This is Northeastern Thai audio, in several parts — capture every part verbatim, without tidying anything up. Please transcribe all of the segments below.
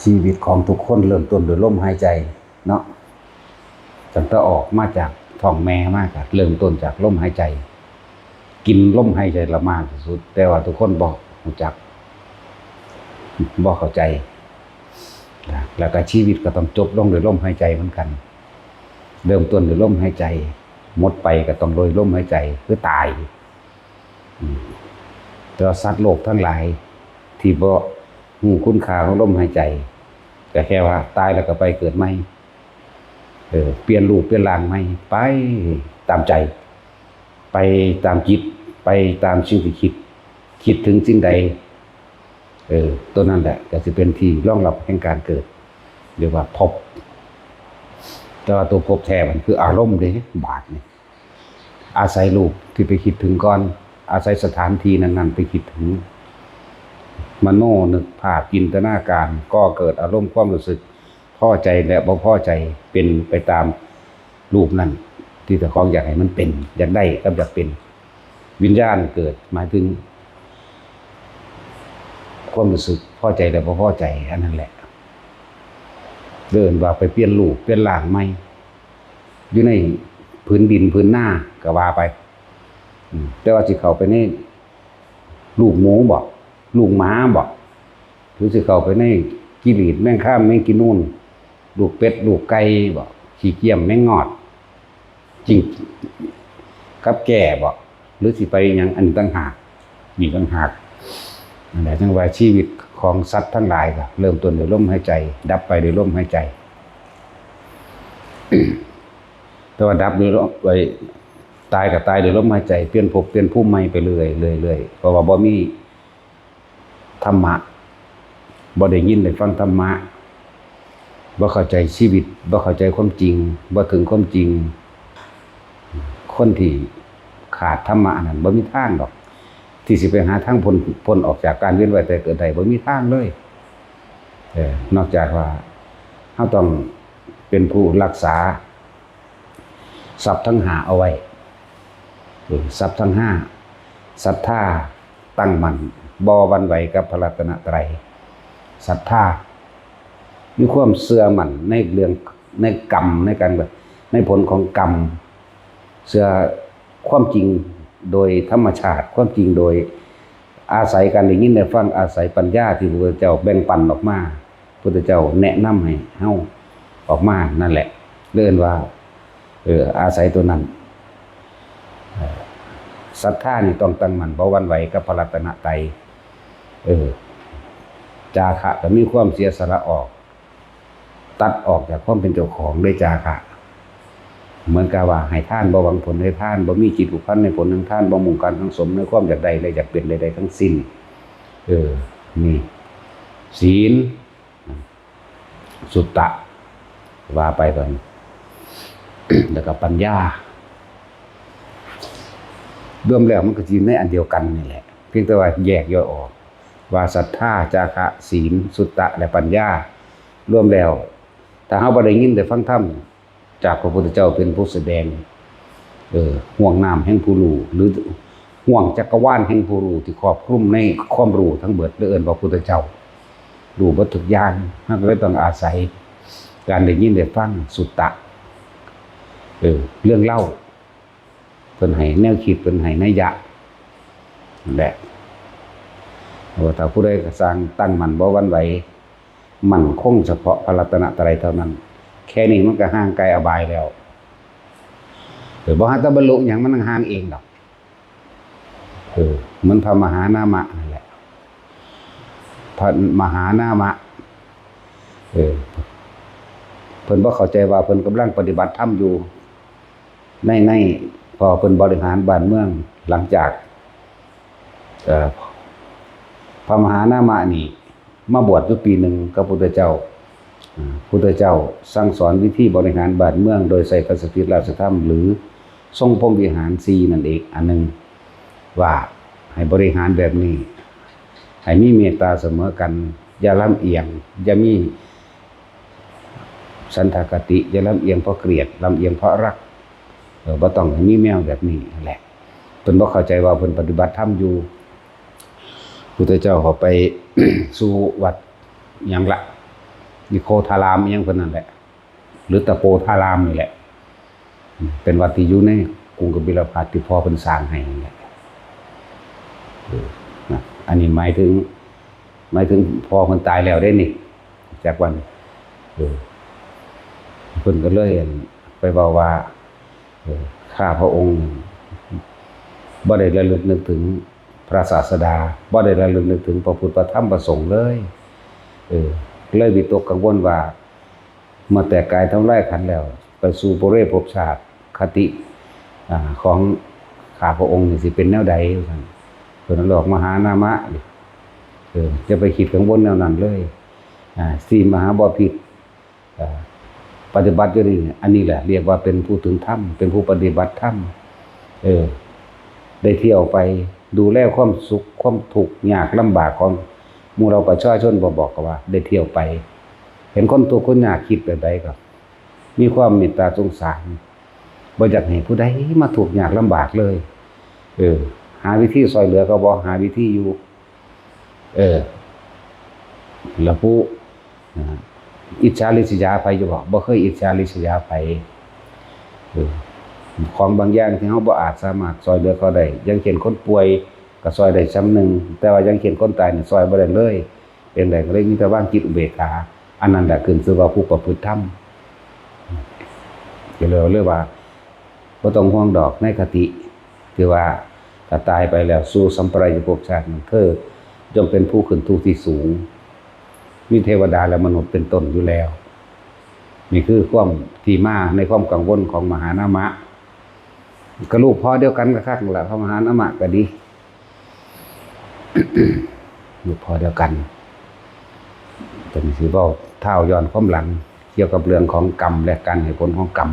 ชีวิตของทุกคนเริ่มต้นด้วยลมหายใจเนาะ ตั้งแต่ออกมาจากท้องแม่มาก็เริ่มต้นจากลมหายใจ กินลมหายใจละมากที่สุด แต่ว่าทุกคนบ่รู้จัก บ่เข้าใจนะ แล้วก็ชีวิตก็ต้องจบลงด้วยลมหายใจเหมือนกัน เริ่มต้นด้วยลมหายใจ หมดไปก็ต้องโดยลมหายใจ คือตาย อืม แต่ว่าสัตว์โลกทั้งหลายที่บ่รู้คุณค่าของลมหายใจ ก็แค่ว่าตายแล้วก็ไปเกิดใหม่ เออ เปลี่ยนรูปเปลี่ยนร่างใหม่ ไปตามใจ ไปตามจิต ไปตามสิ่งที่คิด คิดถึงสิ่งใด เออ ตัวนั้นแหละก็สิเป็นที่รองรับแห่งการเกิด เรียกว่าภพ แต่ว่าตัวภพแท้มันคืออารมณ์เด้ บาดนี่ อาศัยรูปที่ไปคิดถึงก่อน อาศัยสถานที่นั้นๆไปคิดถึง มโนนึกภาพจินตนาการ ก่อเกิดอารมณ์ความรู้สึก พอใจและบ่พอใจ เป็นไปตามรูปนั้น ที่เจ้าของอยากให้มันเป็น อยากได้กับอยากเป็น วิญญาณเกิด หมายถึง ความรู้สึกพอใจและบ่พอใจ อันนั้นแหละ เอิ้นว่าไปเปลี่ยนรูปเปลี่ยนร่างใหม่ อยู่ในผืนดินผืนนาก็ว่าไป อืม แต่ว่าสิเข้าไปในรูปหมูบ่ รูปหมาบ่ หรือสิเข้าไปในขี้หรีดแมงคามแมงกินนูน รูปเป็ดรูปไก่บ่ ขี้เกียมแมงงอด จริง กับแก่บ่ หรือสิไปหยัง อันต่างหาก นี่ต่างหาก นั่นแหละ จั่งว่าชีวิตของสัตว์ทั้งหลายก็เริ่มต้นด้วยลมหายใจ ดับไปด้วยลมหายใจ แต่ว่าดับด้วยลม ไอ้ ตายก็ตายด้วยลมหายใจ เปลี่ยนภพเปลี่ยนภูมิใหม่ไปเรื่อยๆๆ เพราะว่าบ่มีธรรมะ บ่ได้ยินได้ฟังธรรมะ บ่เข้าใจชีวิต บ่เข้าใจความจริง บ่ถึงความจริง คนที่ขาดธรรมะนั้นบ่มีทางดอก ที่สิไปหาทางพ้น พ้นออกจากการเวียนว่ายตายเกิดได้ บ่มีทางเลย เออ นอกจากว่าเราต้องเป็นผู้รักษาทรัพย์ทั้งห้าเอาไว้ เออ ทรัพย์ทั้งห้า ศรัทธา ตั้งมั่น บ่หวั่นไหวกับพระรัตนตรัย ศรัทธา มีความเชื่อมั่นในเรื่อง ในกรรม ในการ ในผลของกรรม เชื่อความจริงโดยธรรมชาติ ความจริงโดยอาศัยการได้ยินได้ฟัง อาศัยปัญญาที่พระพุทธเจ้าแบ่งปันออกมา พุทธเจ้าแนะนำให้เฮาออกมานั่นแหละ เรียกว่า เออ อาศัยตัวนั้น เออ ศรัทธานี่ต้องตั้งมั่น บ่หวั่นไหวกับพระรัตนตรัย เออ จาคะก็มีความเสียสละออก ตัดออกจากความเป็นเจ้าของด้วยจาคะ เหมือนกับว่าให้ทานบ่หวังผลให้ทาน บ่มีจิตผูกพันในผลของทาน บ่มุ่งการสั่งสมในความอยากได้และอยากเป็นใดๆทั้งสิ้น เออ นี่ ศีล สุตตะ ว่าไปก่อน แล้วก็ปัญญา รวมแล้วมันก็สิอยู่ในอันเดียวกันนี่แหละ เพียงแต่ว่าแยกย่อยออก ว่าศรัทธา จาคะ ศีล สุตตะ และปัญญา รวมแล้ว ถ้าเราบ่ได้ยินได้ฟังธรรมจากพระพุทธเจ้าเป็นผู้แสดง เออ ห้วงน้ำแห่งผู้รู้ หรือห้วงจักรวาลแห่งผู้รู้ที่ครอบคลุมในความรู้ทั้งเบิด เรียกว่าพุทธเจ้า รู้เบิดทุกอย่าง เราก็เลยต้องอาศัยการได้ยินได้ฟัง สุตตะ เออ เรื่องเล่า เพิ่นให้แนวคิด เพิ่นให้นัยยะ นั่นแหละ ว่าถ้าผู้ใดก็สร้างตั้งมั่นบ่หวั่นไหว มั่นคงเฉพาะพระรัตนตรัยเท่านั้น แค่นี้มันก็ห่างไกลอบายแล้ว เออ บ่หาแต่บรรลุหยัง มันห่างเองดอก เออ เหมือนพระมหานามะนั่นแหละ พระมหานามะ เออ เพิ่นบ่เข้าใจว่าเพิ่นกำลังปฏิบัติธรรมอยู่ ใน ใน เพราะเพิ่นบริหารบ้านเมือง หลังจาก เอ่อ พระมหานามะนี่มาบวชอยู่ปีหนึ่งกับพุทธเจ้า อ่า พุทธเจ้าสั่งสอนวิธีบริหารบ้านเมืองโดยใช้พระสถิตราชธรรม หรือทรงพรหมวิหารสี่นั่นเอง อันหนึ่ง ว่าให้บริหารแบบนี้ ให้มีเมตตาเสมอกัน อย่าลำเอียง อย่ามีฉันทคติ อย่าลำเอียงเพราะเกลียด ลำเอียงเพราะรัก เออ บ่ต้องให้มีแนวแบบนี้นั่นแหละ เพิ่นบ่เข้าใจว่าเพิ่นปฏิบัติธรรมอยู่ พุทธเจ้าเขาไป สู่วัดหยังละ นิโคธารามอิหยังเพิ่นนั่นแหละ หรือตะโปธารามนี่แหละ เป็นวัดที่อยู่ในกรุงกบิลพัสดุ์ที่พ่อเพิ่นสร้างให้นั่นแหละ เออ นะ อันนี้หมายถึง หมายถึงพ่อเพิ่นตายแล้วเด้นี่ จากวัน เออ เพิ่นก็เลยไปเว้าว่า เออ ข้าพระองค์บ่ได้ระลึกนึกถึงพระศาสดา บ่ได้ระลึกนึกถึงพระพุทธพระธรรมพระสงฆ์เลย เออ เลยวิตกกังวลว่า เมื่อแตกกายทำลายขันธ์แล้ว ไปสู่ปเรภพชาติคติ อ่า ของข้าพระองค์นี่สิเป็นแนวใดว่าซั่น เพิ่นเรียกมหานามะ เออ จะไปคิดกังวลแนวนั้นเลย อ่า สี่มหาบพิตร อ่า ปฏิบัติอยู่นี่ อันนี้แหละเรียกว่าเป็นผู้ถึงธรรม เป็นผู้ปฏิบัติธรรม เออ ได้เที่ยวไปดูแลความสุขความทุกข์ยากลำบากของหมู่เราประชาชน บ่บอกก็ว่าได้เที่ยวไป เห็นคนทุกข์คนยากคิดแบบใดก็มีความเมตตาสงสาร บ่อยากให้ผู้ใดมาทุกข์ยากลำบากเลย เออ หาวิธีช่วยเหลือก็บ่หาวิธีอยู่ เออ แล้วผู้ นะ อิจฉาริษยาใผอยู่บ่ บ่เคยอิจฉาริษยาใผ เออ ของบางอย่างที่เราบ่อาจสามารถช่วยเหลือเขาได้ อย่างเช่นคนป่วยก็ช่วยได้ส่ำหนึ่ง แต่ว่าอย่างเช่นคนตายนี่ช่วยบ่ได้เลย เป็นใดก็เลยมีแต่วางจิตอุเบกขา อันนั้นแหละขึ้นชื่อว่าผู้ประพฤติธรรม ก็เลยเรียกว่า บ่ต้องห่วงดอกในคติ ที่ว่าถ้าตายไปแล้วสู่สัมปรายภพชาตินั้น เธอย่อมเป็นผู้ขึ้นทุกข์ที่สูง มีเทวดาและมนุษย์เป็นต้นอยู่แล้ว นี่คือความที่มาในความกังวลของมหานามะ ก็ลูกพ่อเดียวกันก็คักนั่นล่ะ พระมหานามะก็ดี ลูกพ่อเดียวกัน เป็นสิเว้าท้าวย้อนความหลัง เกี่ยวกับเรื่องของกรรมและการให้ผลของกรรม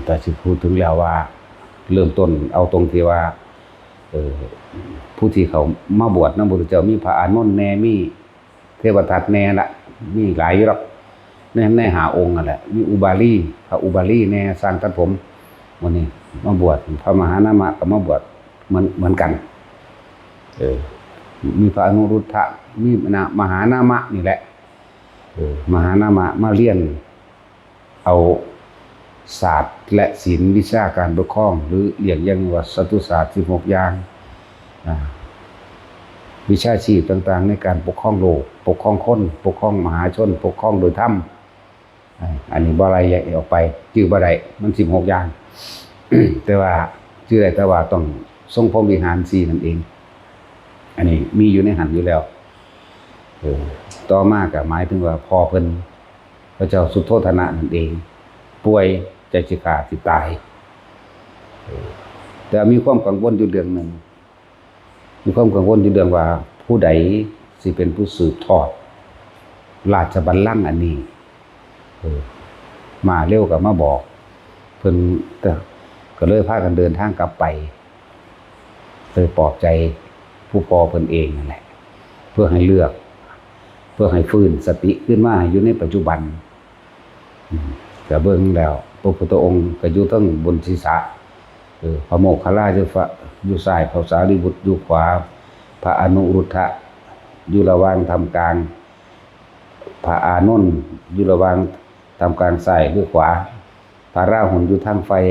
แต่สิพูดถึงแล้วว่า เริ่มต้นเอาตรงที่ว่า เอ่อ ผู้ที่เขามาบวชนำพระพุทธเจ้า มีพระอานนท์แน่ มีเทวทัตแน่ละ มีหลายอยู่หรอก ใน ในห้าองค์นั่นแหละ มีอุบาลี พระอุบาลีแน่ ช่างตัดผม มื้อนี้มาบวช พระมหานามะก็มาบวชเหมือน เหมือนกัน เออ มีพระอนุรุทธะ มีนะ มหานามะนี่แหละ เออ มหานามะมาเรียนเอาศาสตร์และศีล วิชาการปกครอง หรือเรียกอย่างว่าจตุศาสตร์สิบหกอย่าง อ่า วิชาชีพต่างๆ ในการปกครองโลก ปกครองคน ปกครองมหาชน ปกครองโดยธรรม อ่า อันนี้บ่รายละเอียดออกไป จื่อบ่ได้ มันสิบหกอย่าง แต่ว่าจื่อได้แต่ว่าต้องทรงพรหมวิหารสี่นั่นเอง อันนี้มีอยู่ในหั้นอยู่แล้ว เออ ต่อมาก็หมายถึงว่าพ่อเพิ่น พระเจ้าสุโธทนะนั่นเอง ป่วยใจสิขาดสิตาย เออ แต่มีความกังวลอยู่เรื่องหนึ่ง มีความกังวลอยู่เรื่องว่าผู้ใดสิเป็นผู้สืบทอดราชบัลลังก์อันนี้ เออ มาเร็วก็มาบอกเพิ่น ก็ ก็เลยพากันเดินทางกลับไป เลยปลอบใจผู้พ่อเพิ่นเองนั่นแหละ เพื่อให้เลือก เพื่อให้ฟื้นสติขึ้นมาอยู่ในปัจจุบัน อืม ก็เบิ่งแล้ว พระพุทธองค์ก็อยู่เทิงบนศีรษะ เออ พระโมคคัลลาอยู่ฝ- อยู่ซ้าย พระสารีบุตรอยู่ขวา พระอนุรุทธะอยู่ระหว่างท่ามกลาง พระอานนท์อยู่ระหว่างท่ามกลางซ้ายหรือขวา พระราหุลอยู่ทางฝ่าย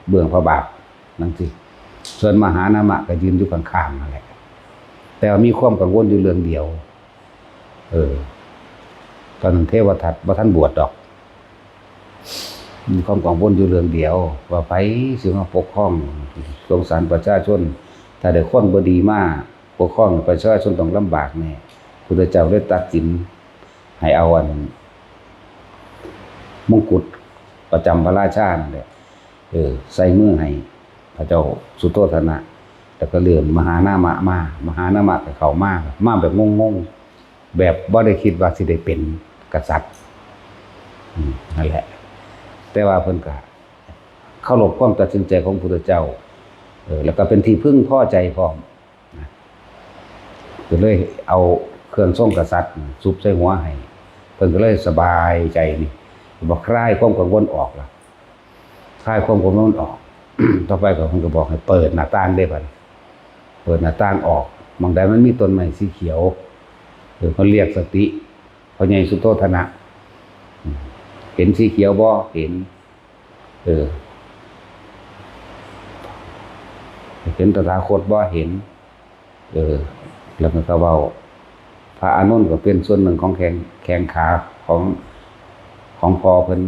เบื้องพระบาท นั่นสิ ส่วนมหานามะก็ยืนอยู่ข้างๆ นั่นแหละ แต่ว่ามีความกังวลอยู่เรื่องเดียว เออ ตอนนั้นเทวทัตบ่ทันบวชดอก มีความกังวลอยู่เรื่องเดียว ว่าไผสิมาปกครอง สงสารประชาชน ถ้าได้คนบ่ดีมาปกครอง ประชาชนต้องลำบากแน่ พุทธเจ้าเลยตัดสินให้เอาอัน มงกุฎประจำพระราชานั่นแหละ เออ ใส่มือให้พระเจ้าสุโธทนะ แล้วก็เลื่อนมหานามะมา มหานามะก็เข้ามา มาแบบงงๆ แบบบ่ได้คิดว่าสิได้เป็นกษัตริย์ อืม นั่นแหละ แต่ว่าเพิ่นก็เคารพความตัดสินใจของพุทธเจ้า เออ แล้วก็เป็นที่พึงพอใจพร้อม นะ ก็เลยเอาเครื่องทรงกษัตริย์ซุบใส่หัวให้ เพิ่นก็เลยสบายใจนี่ บ่คลายความกังวลออกละ คลายความกังวลออก ต่อไปก็เพิ่นก็บอกให้เปิดหน้าต่างเด้บัดนี้ เปิดหน้าต่างออก หม่องใดมันมีต้นไม้สีเขียว เออ เพิ่นเรียกสติ พ่อใหญ่สุโธทนะ เห็นสีเขียวบ่ เห็น เออ เห็นตถาคตบ่ เห็น เออ แล้วมันก็เว้า พระอานนท์ก็เป็นส่วนหนึ่งของแข้ง แข้งขาของ ของพ่อเพิ่น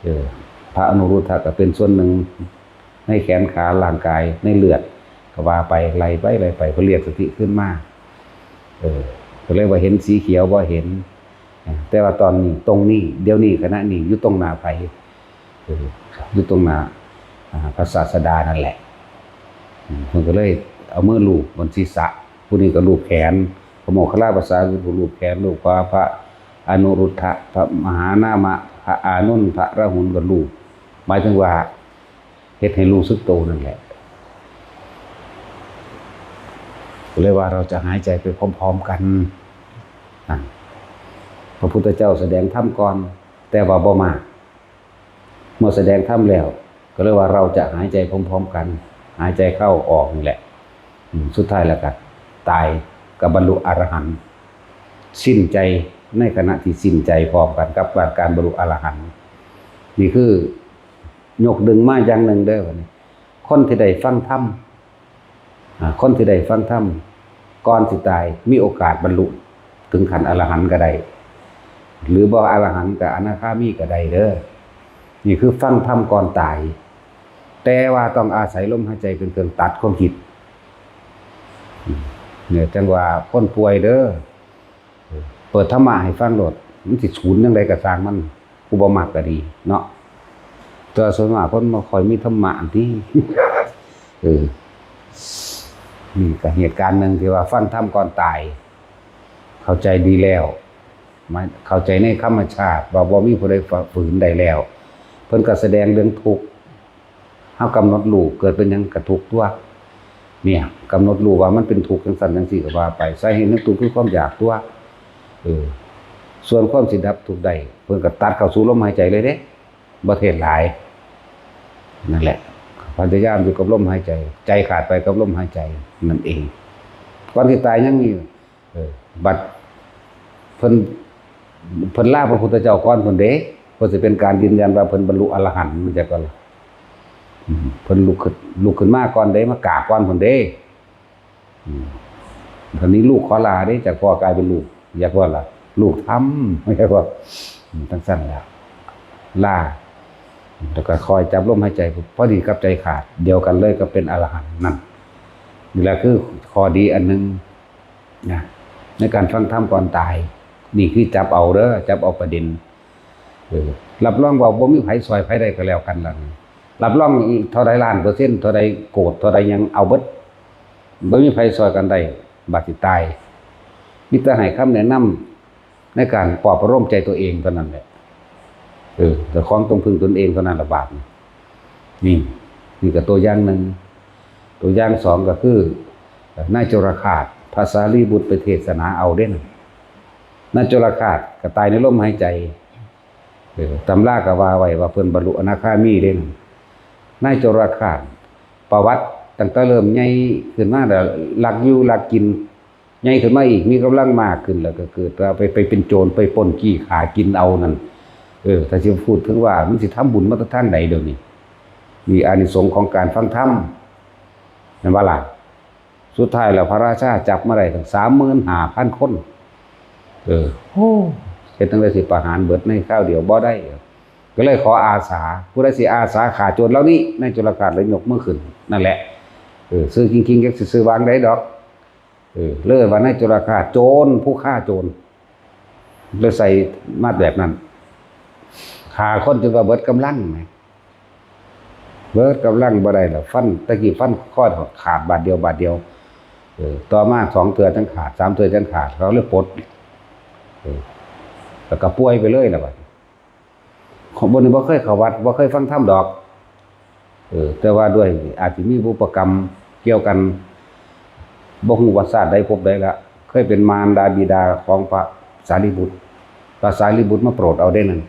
เออ พระอนุรุทธะก็เป็นส่วนหนึ่งในแขนขาร่างกายในเลือด ก็ว่าไป ไล่ไป ไล่ไป เพิ่นเรียกสติขึ้นมา เออ ก็เลยว่าเห็นสีเขียวบ่ เห็น แต่ว่าตอนนี้ ตรงนี้ เดี๋ยวนี้ ขณะนี้ อยู่ตรงหน้าไผ เออ อยู่ตรงหน้า อ่า พระศาสดานั่นแหละ อืม เพิ่นก็เลยเอามือลูบบนศีรษะ ผู้นี้ก็ลูบแขน พระโมคคัลลาภาษาคือผู้ลูบแขน ลูบขวา พระอนุรุทธะ พระมหานามะ พระอานนท์ พระราหุลก็ลูบ หมายถึงว่า เฮ็ดให้รู้สึกโตนั่นแหละ ก็เลยว่าเราจะหายใจไปพร้อมๆกัน นั่น พระพุทธเจ้าแสดงธรรมก่อน แต่ว่าบ่มาก เมื่อแสดงธรรมแล้ว ก็เลยว่าเราจะหายใจพร้อมๆกัน หายใจเข้าออกนี่แหละ อืม สุดท้ายแล้วก็ตาย ก็บรรลุอรหันต์ สิ้นใจในขณะที่สิ้นใจพร้อมกันกับการบรรลุอรหันต์ นี่คือ ยกดึงมาอย่างหนึ่งเด้อ บัดนี้ คนที่ได้ฟังธรรม อ่า คนที่ได้ฟังธรรม ก่อนสิตาย มีโอกาสบรรลุถึงขั้นอรหันต์ก็ได้ หรือบ่อรหันต์ก็อนาคามีก็ได้เด้อ นี่คือฟังธรรมก่อนตาย แต่ว่าต้องอาศัยลมหายใจเป็นเครื่องตัดความคิด เนี่ย จั่งว่าคนป่วยเด้อ เปิดธรรมะให้ฟังโลด มันสิศูนย์จั่งใดก็ซ่างมัน ผู้บ่มักก็ดีเนาะ แต่ส่วนมากคนบ่ค่อยมีธรรมะติ เออ นี่ก็เหตุการณ์หนึ่งที่ว่าฟังธรรมก่อนตาย เข้าใจดีแล้ว มาเข้าใจในธรรมชาติว่าบ่มีผู้ใดฝ่าฝืนได้แล้ว เพิ่นก็แสดงเรื่องทุกข์ เฮากำหนดรู้ เกิดเป็นหยังก็ทุกข์ตั๊ว เนี่ย กำหนดรู้ว่ามันเป็นทุกข์จั่งซั้นจั่งซี้ก็ว่าไป สาเหตุแห่งทุกข์คือความอยากตั๊ว เออ ส่วนความสิดับทุกข์ได้ เพิ่นก็ตัดเข้าสู่ลมหายใจเลยเด้ บ่เทศน์หลาย นั่นแหละ พยายามอยู่กับลมหายใจ ใจขาดไปกับลมหายใจนั่นเอง ก่อนสิตายยังมี เออ บัดเพิ่น เพิ่นลาพระพุทธเจ้าก่อนพุ้นเด้ เพิ่นสิเป็นการยืนยันว่าเพิ่นบรรลุอรหันต์ มันจะก่อนล่ะ อืม เพิ่นลุกขึ้น ลุกขึ้นมาก่อนเด้ มากราบก่อนพุ้นเด้ อืม ตอนนี้ลูกขอลาเด้ จากพ่อกลายเป็นลูก อยากว่าล่ะ ลูกธรรม ไม่ใช่ว่า อืม จั่งซั้นแล้ว ลา แล้วก็คอยจับลมหายใจ พอดีกับใจขาด เดียวกันเลยกับเป็นอรหันต์นั่น นี่แหละคือข้อดีอันหนึ่ง นะ ในการฟังธรรมก่อนตาย นี่คือจับเอาเด้อ จับเอาประเด็น เออ รับรองว่าบ่มีไผซอยไผได้ก็แล้วกันล่ะ รับรองอีกเท่าใดล้านเปอร์เซ็นต์ เท่าใดโกด เท่าใดหยังเอาเบิด บ่มีไผซอยกันได้ บาดสิตาย มีแต่ให้คำแนะนำในการปลอบประโลมใจตัวเองเท่านั้นแหละ เออ เจ้าของต้องพึ่งตนเองเท่านั้นละบาดนี่ นี่ นี่ก็ตัวอย่างหนึ่ง ตัวอย่างสองก็คือ นายจุลฆาส พระสารีบุตรไปเทศนาเอาเด้นั่น นายจุลฆาสก็ตายในลมหายใจ เออ ตำราก็ว่าไว้ว่าเพิ่นบรรลุอนาคามีเด้นั่น นายจุลฆาส ประวัติตั้งแต่เริ่มใหญ่ขึ้นมาแล้ว ลักอยู่ลักกิน ใหญ่ขึ้นมาอีก มีกำลังมากขึ้น แล้วก็เกิดว่าไป ไปเป็นโจร ไปปล้นจี้ฆ่ากินเอานั่น เออ ถ้าสิพูดถึงว่ามันสิทำบุญมาแต่ทางใดเดี๋ยวนี้ มีอานิสงส์ของการฟังธรรม แม่นบ่ล่ะ สุดท้ายแล้วพระราชาจับมาได้ตั้งสามหมื่นห้าพันคน เออ โอ้ เฮ็ดจั่งใดสิประหารเบิดในคราวเดียวบ่ได้ ก็เลยขออาสา ผู้ใดสิอาสาฆ่าโจรเหล่านี้ นายจุลฆาสเลยยกมือขึ้น นั่นแหละ เออ ซื่อจริงๆ จักสิซื่อวางใดดอก เออ เลยว่านายจุลฆาส โจร ผู้ฆ่าโจร เลยใส่มาแบบนั้น ฆ่าคนจนว่าเบิดกำลังแหม เบิดกำลังบ่ได้แล้ว ฟัน ตะกี้ฟันคอขาดบาดเดียว บาดเดียว เออ ต่อมาสองเทื่อจั่งขาด สามเทื่อจั่งขาด เขาเลยปลด เออ แล้วก็ป่วยไปเลยล่ะบัดนี้ ของบ่นี่บ่เคยเข้าวัด บ่เคยฟังธรรมดอก เออ แต่ว่าด้วยอาจสิมีบุพกรรมเกี่ยวกัน บ่ฮู้ว่าชาติใดภพใดละ เคยเป็นมารดาบิดาของพระสารีบุตร พระสารีบุตรมาโปรดเอาเด้นั่น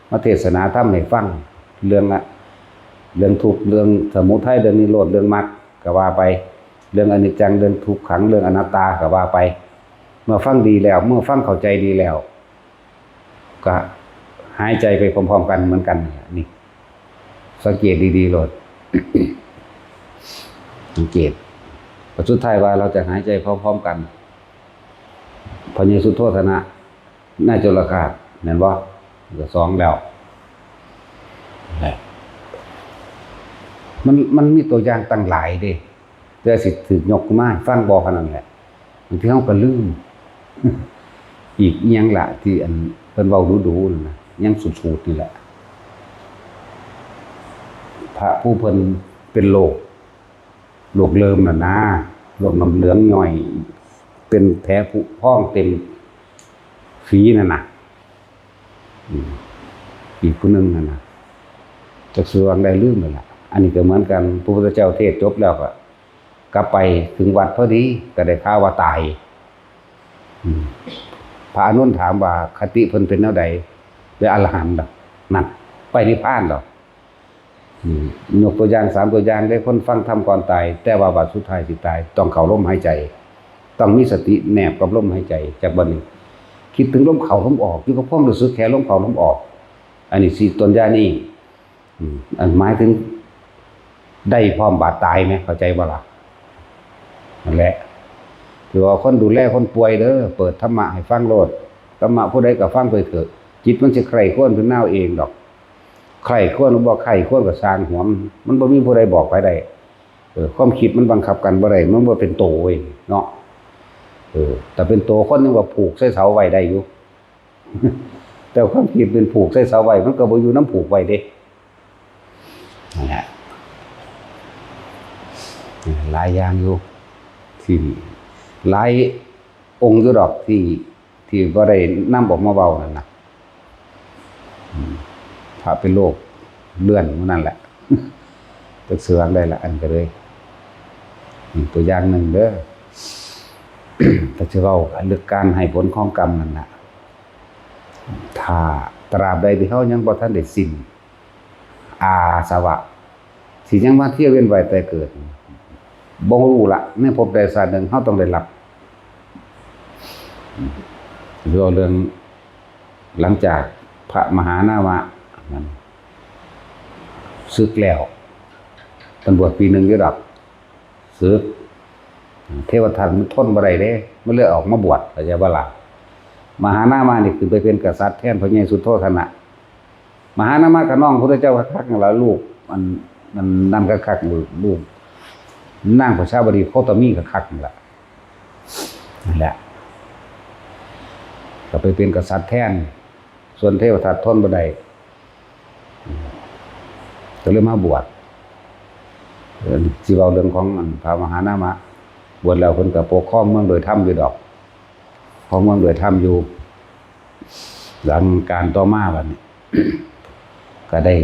มาเทศนาธรรมให้ฟัง เรื่องละ เรื่องทุกข์ เรื่องสมุทัย เรื่องนิโรธ เรื่องมรรค ก็ว่าไป เรื่องอนิจจัง เรื่องทุกขัง เรื่องอนัตตา ก็ว่าไป เมื่อฟังดีแล้ว เมื่อฟังเข้าใจดีแล้ว ก็หายใจไปพร้อมๆกันเหมือนกัน นี่ สังเกตดีๆโลด สังเกต พอสุดท้ายว่าเราจะหายใจพร้อมๆกัน พระเยซูโทษนะ นายจุลกาศ แม่นบ่ ก็สองแล้ว มัน มันมีตัวอย่างตั้งหลายเด้ แต่สิถืกยกมาฟังบ่เท่านั้นแหละ บางทีเราก็ลืม อีกอิหยังล่ะ ที่อันเพิ่นเว้าดูๆนั่นนะ ยังสูดๆนี่แหละ พระผู้เพิ่นเป็นโรค โรคเริมน่ะนะ โรคน้ำเหลืองย่อย เป็นแผลผุพองเต็มฝีนั่นน่ะ อืม อีกผู้หนึ่งนั่นน่ะ จักสิว่าได้ลืมแล้วล่ะ อันนี้ก็เหมือนกัน พระพุทธเจ้าเทศน์จบแล้วก็กลับไปถึงวัดพอดี ก็ได้ข่าวว่าตาย อืม พระอานนท์ถามว่าคติเพิ่นเป็นแนวใด เป็นอรหันต์ดอก นั่น ไปนิพพานดอก อืม ยกตัวอย่างสามตัวอย่างได้ คนฟังธรรมก่อนตาย แต่ว่าบัดสุดท้ายสิตาย ต้องเข้าลมหายใจ ต้องมีสติแนบกับลมหายใจ จากบัดนี้ คิดถึงลมเข้าลมออก อยู่กับความรู้สึกแค่ลมเข้าลมออก อันนี้สิต้นยานี่ อืม อันหมายถึง ได้พร้อมบาดตายไหม เข้าใจบ่ล่ะ นั่นแหละ ที่ว่าคนดูแลคนป่วยเด้อ เปิดธรรมะให้ฟังโลด ธรรมะผู้ใดก็ฟังไปเถอะ จิตมันสิใคร่ครวญขึ้นมาเองดอก ใคร่ครวญหรือบ่ใคร่ครวญก็ซ่างหัวมัน มันบ่มีผู้ใดบอกไผได้ เออ ความคิดมันบังคับกันบ่ได้ มันบ่เป็นโตเว้ยเนาะ เออ แต่เป็นโตคนยังว่าผูกใส่เสาไว้ได้อยู่ แต่ความคิดเป็นผูกใส่เสาไว้ มันก็บ่อยู่นำผูกไว้เด้ นั่นแหละ หลายอย่างอยู่ ที่หลายองค์อยู่ดอก ที่ ที่บ่ได้นำออกมาเว้านั่นน่ะ อืม พระเป็นโรคเลื่อนหมู่นั่นแหละ จักสิว่าได้ละ อันก็เลย นี่ตัวอย่างหนึ่งเด้อ ก็สิเว้าเรื่องการให้ผลของกรรมนั่นน่ะ ถ้าตราบใดที่เฮายังบ่ทันได้สิ้น อาสวะ สิยังมาเที่ยวเวียนว่ายตายเกิด บ่รู้ละ ในภพใดชาติหนึ่งเฮาต้องได้รับ เรื่อง เรื่อง หลังจากพระมหานามะนั้นสึกแล้ว เพิ่นบวชปีหนึ่งอยู่ดอก สึก เทวทัตมันทนบ่ได้เด้ มันเลยออกมาบวช เข้าใจบ่ล่ะ มหานามะนี่ขึ้นไปเป็นกษัตริย์แทนพระเยซูโธทนะ มหานามะก็น้องพุทธเจ้าคักๆนั่นล่ะ ลูก อัน อันนั้นคักๆ ลูก ลูก นางประชาบดีโคตมีคักๆนั่นล่ะ นั่นแหละ ก็ไปเป็นกษัตริย์แทน ส่วนเทวทัตทนบ่ได้ ก็เลยมาบวช เอ่อ สิเว้าเรื่องของอันพระมหานามะ บวชแล้วเพิ่นก็ปกครองเมืองโดยธรรมอยู่ดอก ปกครองเมืองโดยธรรมอยู่ หลังกาลต่อมาบัดนี้ ก็ได้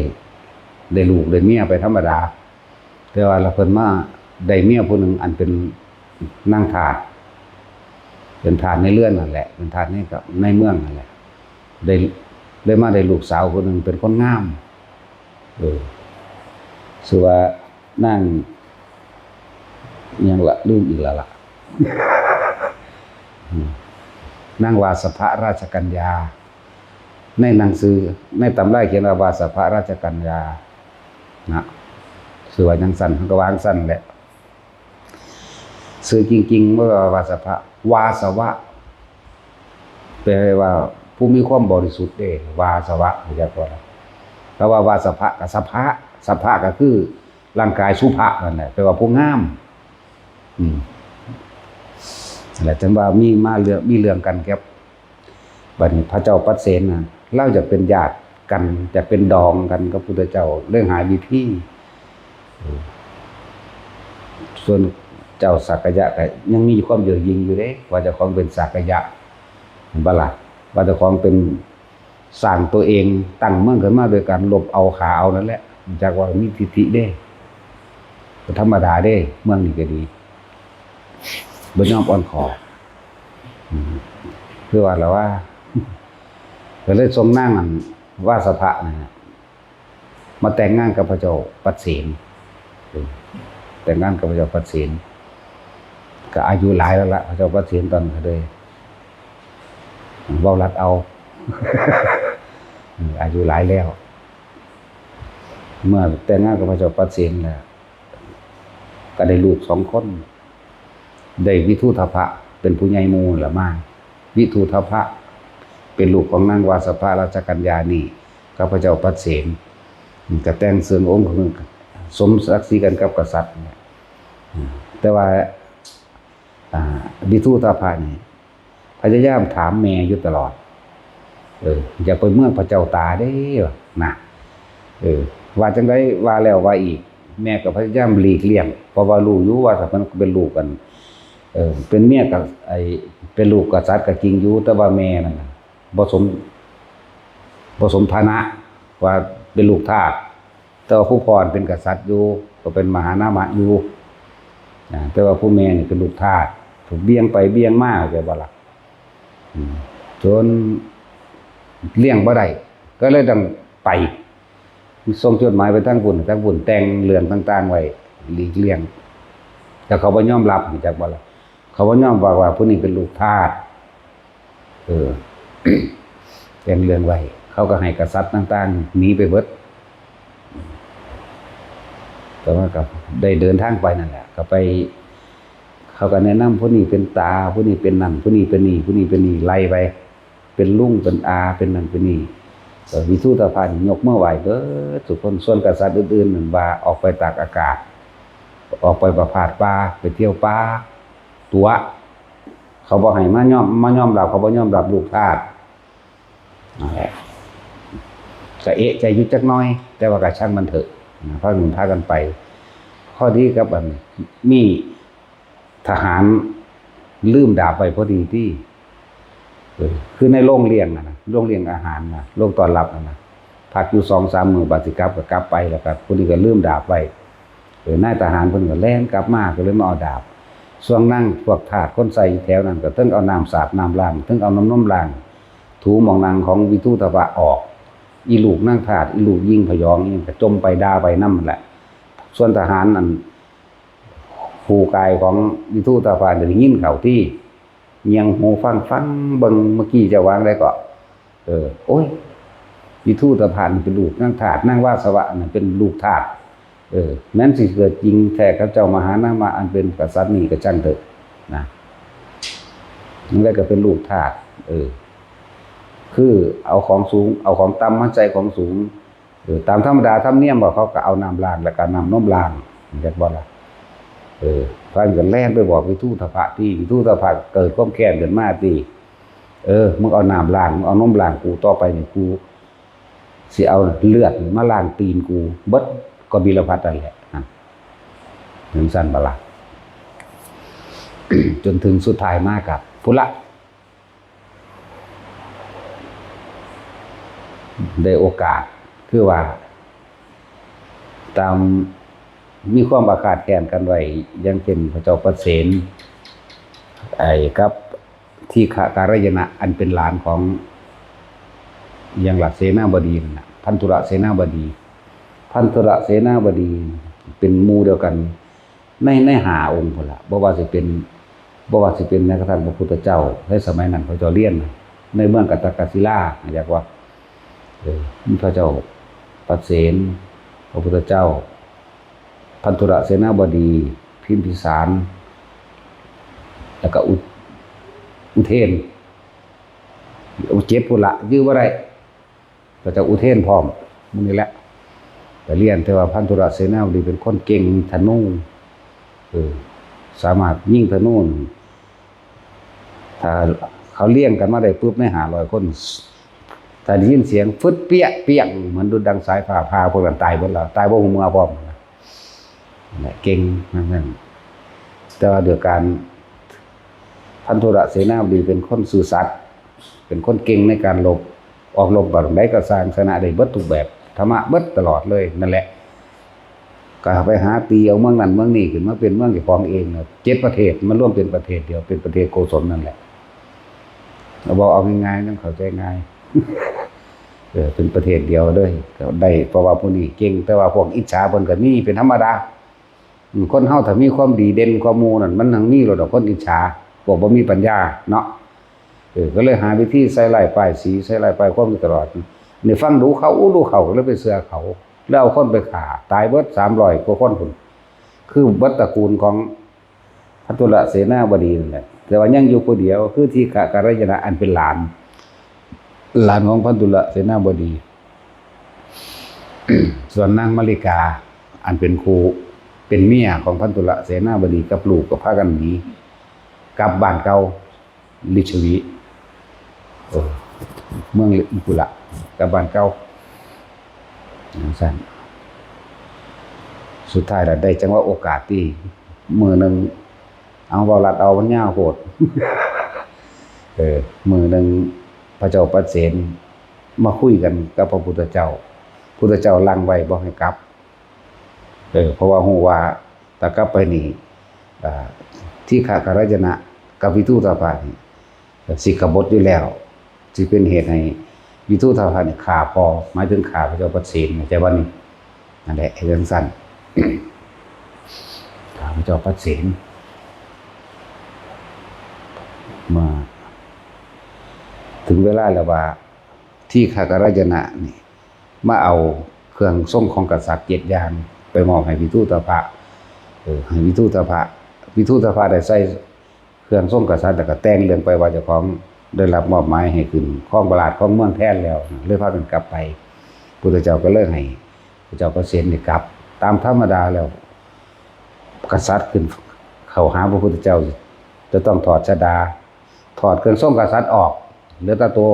ได้ลูกได้เมียไปธรรมดา แต่ว่าละเพิ่นมาได้เมียผู้หนึ่งอันเป็นนางทาส เป็นทาสในเรือนนั่นแหละ เป็นทาสในกับในเมืองนั่นแหละ ได้ ได้มาได้ลูกสาวผู้หนึ่งเป็นคนงาม เออ ชื่อว่านาง หยังละ ลืมอีกแล้วล่ะ อืม นางวาสภะราชกัญญา ในหนังสือ ในตำราเขียนว่าวาสภะราชกัญญา นะ ชื่อว่าจั่งซั้น เฮาก็ว่าจั่งซั้นแหละ ชื่อจริงๆ บ่ว่าวาสภะ วาสวะ แปลว่าผู้มีความบริสุทธิ์เด้ วาสวะ รู้จักบ่ล่ะ แต่ว่าวาสภะกับสภะ สภะก็คือร่างกาย สุภะนั่นแหละ แปลว่าผู้งาม อืม นั่นแหละ จั่งว่ามีมาเรื่อง มีเรื่องกันกับ บัดนี้พระเจ้าปัดเสนน่ะ ลาวอยากเป็นญาติกัน อยากเป็นดองกันกับพุทธเจ้า เลยหาวิธี เออ ส่วนเจ้าสักกะยะก็ยังมีความเย่อหยิ่งอยู่เด้ ว่าเจ้าของเป็นสักกะยะ เห็นบ่ล่ะ ว่าเจ้าของเป็น สร้างตัวเอง ตั้งเมืองขึ้นมาโดยการลบเอาฆ่าเอานั่นแหละ จักว่ามีทิฐิเด้ ก็ธรรมดาเด้ เมืองนี้ก็ดี บ่ยอมอ่อนข้อ อืม คือว่าล่ะว่า ก็เลยส่งนางอันวาสภะนั่นน่ะ มาแต่งงานกับพระเจ้าปัดเสน เออ แต่งงานกับพระเจ้าปัดเสน ก็อายุหลายแล้วล่ะ พระเจ้าปัดเสนตอนนั้นก็เลย เว้าลัดเอา อายุหลายแล้ว เมื่อแต่งงานกับพระเจ้าปัดเสนแล้ว ก็ได้ลูกสองคน ได้วิทูธพะเป็นผู้ใหญ่หมู่ละมา วิทูธพะเป็นลูกของนางวาสภาราชกัญญานี่กับพระเจ้าปัดเสน ก็แต่งเสิงองค์สมศักดิ์ศรีกันกับกษัตริย์เนี่ย แต่ว่า อ่า วิทูธพะนี่ พยายามถามแม่อยู่ตลอด เออ อย่าไปเมืองพระเจ้าตาเด้อนะ เออ ว่าจังไดว่าแล้วว่าอีก แม่ก็พยายามหลีกเลี่ยง เพราะว่ารู้อยู่ว่าถ้ามันเป็นลูกกัน เออ เป็นเมียกับไอ้ เป็นลูกกษัตริย์ก็จริงอยู่ แต่ว่าแม่นั่นน่ะบ่สม บ่สมฐานะ ว่าเป็นลูกทาส แต่ว่าผู้พ่อเป็นกษัตริย์อยู่ ก็เป็นมหานามะอยู่ อ่า แต่ว่าผู้แม่นี่เป็นลูกทาส ถูกเบี่ยงไปเบี่ยงมา เข้าใจบ่ล่ะ อืม จนเลี้ยงบ่ได้ ก็เลยต้องไป ส่งจดหมายไปทางพุ้น ทางพุ้นแต่งเรื่องต่างๆไว้ หลีกเลี่ยง แต่เขาบ่ยอมรับ รู้จักบ่ล่ะ เขาบ่ยอมรับว่าผู้นี้เป็นลูกทาส เออ แต่งเรื่องไว้ เขาก็ให้กษัตริย์ต่างๆหนีไปเบิด แต่ว่าก็ได้เดินทางไปนั่นแหละ ก็ไป เขาก็แนะนำผู้นี้เป็นตา ผู้นี้เป็นนั่น ผู้นี้เป็นนี่ ผู้นี้เป็นนี่ ไล่ไป เป็นลุง เป็นอา เป็นนั่นเป็นนี่ เอ่อ วิทูธพะนี่ยกมือไหว้เบิดทุกคน ส่วนกษัตริย์อื่นๆนั่นว่าออกไปตากอากาศ ออกไปประพาสป่า ไปเที่ยวป่า ตั๋ว เขาบ่ให้มายอม มายอมรับ เขาบ่ยอมรับลูกทาส นั่นแหละ ก็เอะใจอยู่จักหน่อย แต่ว่าก็ช่างมันเถอะนะ พากัน พากันไป พอดีกับอัน มีทหารลืมดาบไว้พอดีที่ เออ คือในโรงเลี้ยงน่ะนะ โรงเลี้ยงอาหารน่ะ โรงต้อนรับน่ะนะ พักอยู่สองสามมื้อ บัดสิกลับก็กลับไป แล้วก็ผู้นี้ก็ลืมดาบไว้ เออ นายทหารเพิ่นก็แล่นกลับมา ก็เลยมาเอาดาบ ส่วนนางพวกทาสคนใส่แถวนั้นก็เทิงเอาน้ำสาดน้ำล้าง เทิงเอาน้ำนมล้าง ถูหม่องนั่งของวิทูธพะออก อีลูกนางทาส อีลูกหญิงพยองนี่ก็จ่มไปด่าไปนำนั่นแหละ ส่วนทหารอัน ผู้กายของวิทูธพะนี่ได้ยินเข้าที่ เงี่ยงหูฟัง ฟังเบิ่ง เมื่อกี้เจ้าว่าจั่งใดเกาะ เออ โอ้ย วิทูธพะนี่เป็นลูกนางทาส นางวาสวะนั่นเป็นลูกทาส เออ แม้นสิเกิดจริงแท้กับเจ้ามหานามะอันเป็นกษัตริย์นี่ก็ช่างเถอะนะ นั่นแหละก็เป็นลูกทาส เออ คือเอาของสูง เอาของต่ำมาใส่ของสูง เออ ตามธรรมดาธรรมเนียมว่าเขาก็เอาน้ำล้างแล้วก็น้ำนมล้าง จักบ่ล่ะ เออ พระก็แล่นไปบอกวิทูธพะที่ วิทูธพะเกิดความแค้นขึ้นมาที่ เออ มึงเอาน้ำล้าง มึงเอานมล้างกู ต่อไปนี่กูสิเอาเลือดมาล้างตีนกู เบิดกบิลพัสดุ์นั่นแหละ นั่น จั่งซั่นบ่ล่ะ จนถึงสุดท้ายมากับพุ้นละ ได้โอกาส คือว่า ตามมีความอาฆาตแค้นกันไว้ อย่างเช่นพระเจ้าประเสน ไอ้กับทีฆการยนะ อันเป็นหลานของ อย่างล่ะ เสนาบดีนั่นน่ะ พันธุรเสนาบดี พันธุรเสนาบดีเป็นหมู่เดียวกัน ใน ในห้าองค์พุ้นล่ะ บ่ว่าสิเป็น บ่ว่าสิเป็นแม้กระทั่งพระพุทธเจ้า ในสมัยนั้นพระเจ้าเรียนน่ะ ในเมืองกัตตกศิลา อยากว่า เออ มีพระเจ้าประเสน พระพุทธเจ้า พันธุรเสนาบดี พิมพิสาร แล้วก็อุ อุเทน เจ็ดพุ้นละ จื่อบ่ได้ พระเจ้าอุเทนพร้อม หมู่นี้แหละ ไปเรียน แต่ว่าพันธุรเสนาบดีเป็นคนเก่งธนู เออ สามารถยิงธนู ถ้าเขาเรียงกันมาได้ปุ๊บ ในห้าร้อยคน ถ้าได้ยินเสียงฟึดเปี้ยะเปี้ยง เหมือนดุจดังสายฟ้าผ่า พวกนั้นตายหมดแล้ว ตายบ่ฮู้เมือพร้อม นั่นแหละ เก่งนั่น แต่ว่าด้วยการ พันธุรเสนาบดีเป็นคนซื่อสัตย์ เป็นคนเก่งในการรบ ออกรบกับใดก็สร้างชนะได้เบิดทุกแบบ ธรรมะเบิดตลอดเลย นั่นแหละ ก็ไปหาตีเอาเมืองนั้นเมืองนี้ขึ้นมาเป็นเมืองเจ้าของเองน่ะ เจ็ดประเทศ มารวมเป็นประเทศเดียว เป็นประเทศโกศลนั่นแหละ เอา บอกเอาง่ายๆ นั่นเข้าใจง่าย เออ เป็นประเทศเดียวเลย ก็ได้ เพราะว่าผู้นี้เก่ง แต่ว่าพวกอิจฉาเพิ่นก็มีเป็นธรรมดา อืม คนเฮาถ้ามีความดีเด่นกว่าหมู่นั่น มันต้องมีโลดดอกคนอิจฉา พวกบ่มีปัญญาเนาะ เออ ก็เลยหาวิธีใส่ร้ายป้ายสี ใส่ร้ายป้ายความอยู่ตลอด นี่ฟังดูเขาอู้ดูเขา ก็เลยไปเชื่อเขา แล้วเอาคนไปฆ่า ตายเบิดสามร้อยกว่าคนพุ้น คือเบิดตระกูลของพันธุลเสนาบดีนั่นแหละ แต่ว่ายังอยู่ผู้เดียว คือทีฆะกัลยาณะ อันเป็นหลาน หลานของพันธุลเสนาบดี ส่วนนางมาริกา อันเป็นคู่ เป็นเมียของพันธุลเสนาบดีกับลูกก็พากันหนีกลับบ้านเก่า ลิชวี เออ เมืองลิกุละ กลับบ้านเก่า จั่งซั้น สุดท้ายแล้วได้จังหวะโอกาสที่มื้อหนึ่ง เอา เว้าลัดเอา มันยาวโพด เออ มื้อหนึ่งพระเจ้าปเสนมาคุยกันกับพระพุทธเจ้า พุทธเจ้าลังไว้บ่ให้กลับ เออ เพราะว่าฮู้ว่าถ้ากลับไปนี่ อ่า ทีฆะกัลยาณะกับวิทูตภะนี่ สิกบฏอยู่แล้ว สิเป็นเหตุให้วิทูตภะนี่ฆ่าพ่อ หมายถึงฆ่าพระเจ้าปเสน เข้าใจบ่นี่ นั่นแหละ เฮ็ดจั่งซั้น ฆ่าพระเจ้าปเสน มา ถึงเวลาแล้วว่า ทีฆะกัลยาณะนี่ มาเอาเครื่องทรงของกษัตริย์เจ็ดอย่าง ไปมอบให้วิทูตภะ เออ ให้วิทูตภะ วิทูตภะได้ใส่เครื่องทรงกษัตริย์ แล้วก็แต่งเรื่องไปว่าเจ้าของได้รับมอบหมายให้ขึ้นครองราชย์ครองเมืองแทนแล้ว เลยพากันกลับไป พุทธเจ้าก็เลยให้พระเจ้าปเสนนี่กลับ ตามธรรมดาแล้ว กษัตริย์ขึ้นเข้าหาพระพุทธเจ้า จะต้องถอดชฎา ถอดเครื่องทรงกษัตริย์ออก เหลือแต่ตัว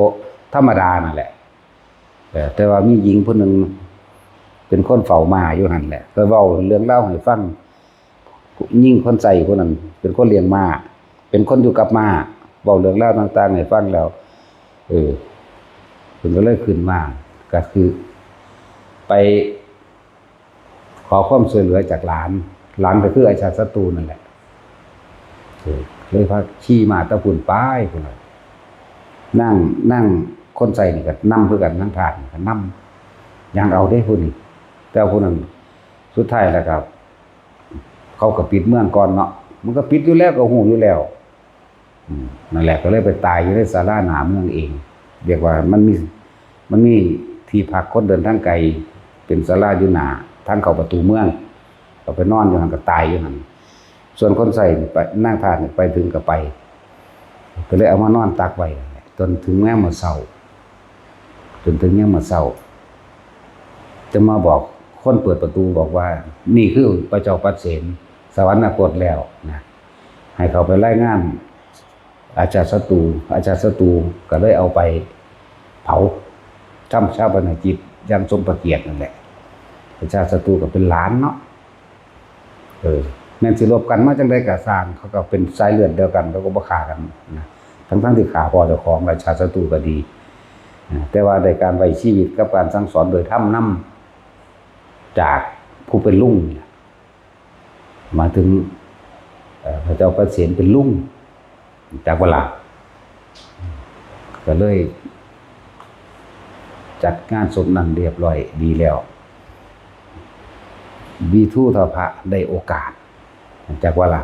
ธรรมดานั่นแหละ เออ แต่ว่ามีหญิงผู้หนึ่งเป็นคนเฝ้าม้าอยู่หั่นแหละ ก็เว้าเรื่องราวให้ฟัง หญิงคนใช้ผู้นั้นเป็นคนเลี้ยงม้า เป็นคนอยู่กับม้า เว้าเรื่องราวต่างๆให้ฟังแล้ว เออ เพิ่นก็เลยขึ้นมา ก็คือไปขอความช่วยเหลือจากหลาน หลานก็คืออาชาติศัตรูนั่นแหละ เออ เลยพาขี่ม้าตะพุ้นไปพุ้นน่ะ นาง นางคนใช้นี่ก็นำคือกัน นางทาสนี่ก็นำ ย่างเอาเด้ผู้นี้ แต่ผู้นั้นสุดท้ายแล้วก็ เขาก็ปิดเมืองก่อนเนาะ มันก็ปิดอยู่แล้ว ก็ฮู้อยู่แล้ว อืม นั่นแหละ ก็เลยไปตายอยู่ในศาลาหน้าเมืองเอง เรียกว่ามันมี มันมีที่พักคนเดินทางไกล เป็นศาลาอยู่หน้าทางเข้าประตูเมือง ก็ไปนอนอยู่หั่น ก็ตายอยู่หั่น ส่วนคนใช้นี่ไป นางทาสนี่ไปถึงก็ไป ก็เลยเอามานอนตักไว้นั่นแหละ จนถึงยามมื้อเช้า จนถึงยามมื้อเช้า จะมาบอกคนเปิดประตูบอกว่า นี่คือพระเจ้าปเสนสวรรคตแล้วนะ ให้เขาไปรายงานอาชาติศัตรู อาชาติศัตรูก็เลยเอาไปเผา ทำฌาปนกิจอย่างสมพระเกียรตินั่นแหละ อาชาติศัตรูก็เป็นหลานเนาะ เออ แม่นสิลบกันมาจั่งใดก็ซ่าง เขาก็เป็นสายเลือดเดียวกัน เขาก็บ่ฆ่ากันนะ ทั้งๆที่ฆ่าพ่อเจ้าของ อาชาติศัตรูก็ดีนะ แต่ว่าได้การไว้ชีวิตกับการสั่งสอนโดยธรรมนำจากผู้เป็นลุงนี่ล่ะ หมายถึง เอ่อ พระเจ้าปเสนเป็นลุง จักบ่ล่ะ ก็เลยจัดงานศพนั้นเรียบร้อยดีแล้ว วิทูตภะได้โอกาส จักบ่ล่ะ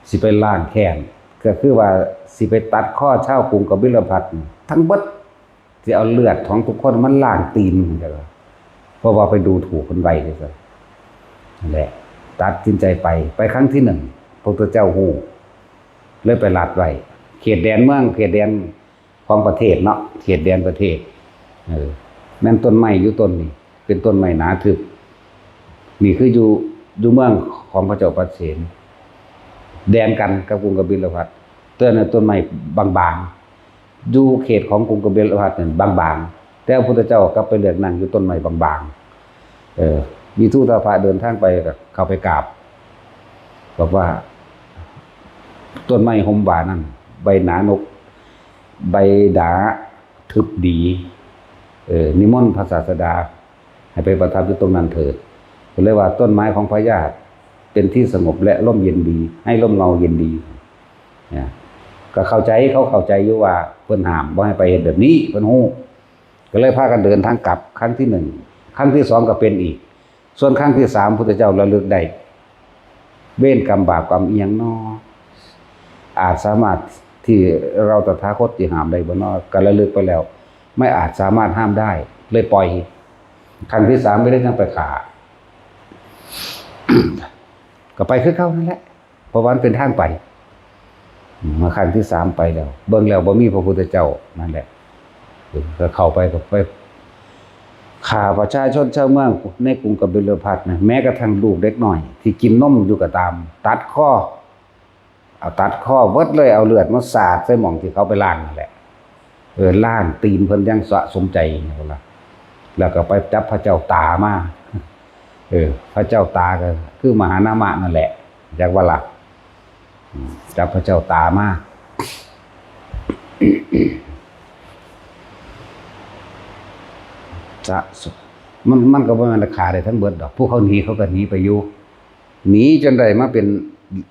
สิไปล้างแค้น ก็คือว่าสิไปตัดคอชาวกรุงกบิลพัสทั้งเบิด สิเอาเลือดของทุกคนมันล้างตีน เพราะว่าไปดูถูกคนไว้ นั่นแหละ ตัดสินใจไป ไปครั้งที่หนึ่ง พระพุทธเจ้าฮู้ เลยไปลัดไว้ เขตแดนเมือง เขตแดนของประเทศเนาะ เขตแดนประเทศ เออ แม่นต้นไม้อยู่ต้นนี้ เป็นต้นไม้หนาทึบ นี่คืออยู่ อยู่เมืองของพระเจ้าปเสน แดนกันกับกรุงกบิลพัส ต้นนั้นต้นไม้บางๆ อยู่เขตของกรุงกบิลพัสเนี่ยบางๆ แต่พระพุทธเจ้ากลับไปเลือกนั่งอยู่ต้นไม้บางๆ เออ วิทูตภะเดินทางไปก็เข้าไปกราบ บอกว่า ต้นไม้ฮ่มว่านั่น ใบหนานก ใบหนาทึบดี เออ นิมนต์พระศาสดา ให้ไปประทับอยู่ตรงนั้นเถิด ก็เลยว่าต้นไม้ของพญาเป็นที่สงบและร่มเย็นดี ให้ร่มเงาเย็นดี เนี่ย ก็เข้าใจ เขาเข้าใจอยู่ว่าเพิ่นห้ามบ่ให้ไปเฮ็ดแบบนี้ เพิ่นฮู้ ก็เลยพากันเดินทางกลับ ครั้งที่หนึ่ง ครั้งที่สองก็เป็นอีก ส่วนครั้งที่สาม พุทธเจ้าระลึกได้ เวรกรรมบาปกรรมอิหยังน้อ อาจสามารถ ที่เราตถาคตสิห้ามได้บ่เนาะ ก็ระลึกไปแล้ว ไม่อาจสามารถห้ามได้ เลยปล่อย ครั้งที่สามก็เลยจั่งไปฆ่า ก็ไปคือเก่านั่นแหละ เพราะว่ามันเป็นทางไป อืม มาครั้งที่สามไปแล้ว เบิ่งแล้วบ่มีพระพุทธเจ้า นั่นแหละ เออ ก็เข้าไป ก็ไปฆ่าประชาชนชาวเมืองในกรุงกบิลพัสดุ์นะ แม้กระทั่งลูกเด็กน้อยที่กินนมอยู่ก็ตาม ตัดคอ เอาตัดคอเบิดเลย เอาเลือดมาสาดใส่หม่องที่เขาไปล้างนั่นแหละ เออ ล้างตีนเพิ่นอย่างสะสมใจนี่พุ้นล่ะ แล้วก็ไปจับพระเจ้าตามา เออ พระเจ้าตาก็คือมหานามะนั่นแหละ จักว่าล่ะ อืม จับพระเจ้าตามา จะ มัน มันก็บ่แม่นฆ่าได้ทั้งเบิดดอก ผู้เขาหนีเขาก็หนีไปอยู่ หนีจนได้มาเป็น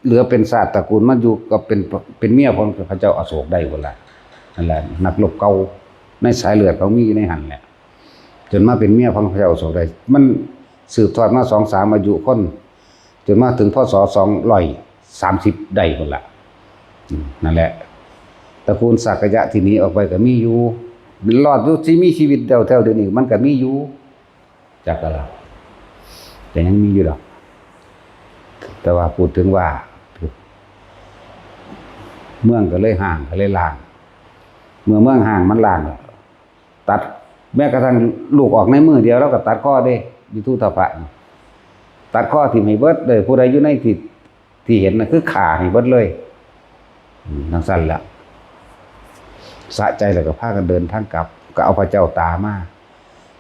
เหลือเป็นชาติตระกูลมาอยู่กับเป็น เป็นเมียของพระเจ้าอโศกได้พุ้นล่ะ นั่นแหละ นักรบเก่าในสายเลือดเขามีอยู่ในหั่นแหละ จนมาเป็นเมียของพระเจ้าอโศกได้ มันสืบทอดมาสองสามอายุคน จนมาถึง พ.ศ. สองร้อยสามสิบได้พุ้นล่ะ อืม นั่นแหละ ตระกูลสักยะที่หนีออกไปก็มีอยู่ รอดอยู่ ที่มีชีวิตแถวๆเดี๋ยวนี้มันก็มีอยู่ จักก็ล่ะ แต่ยังมีอยู่ดอก แต่ว่าพูดถึงว่า เมืองก็เลยฮ้าง ก็เลยล้าง เมื่อเมืองฮ้างมันล้างแล้ว ตัด แม้กระทั่งลูกออกในมือเดียว แล้วก็ตัดคอเด้ วิทูธพะนี่ ตัดคอถิ่มให้เบิดเลย ผู้ใดอยู่ในที่ ที่เห็นน่ะ คือฆ่าให้เบิดเลย อืม จั่งซั้นแหละ สะใจแล้วก็พากันเดินทางกลับ ก็เอาพระเจ้าตามา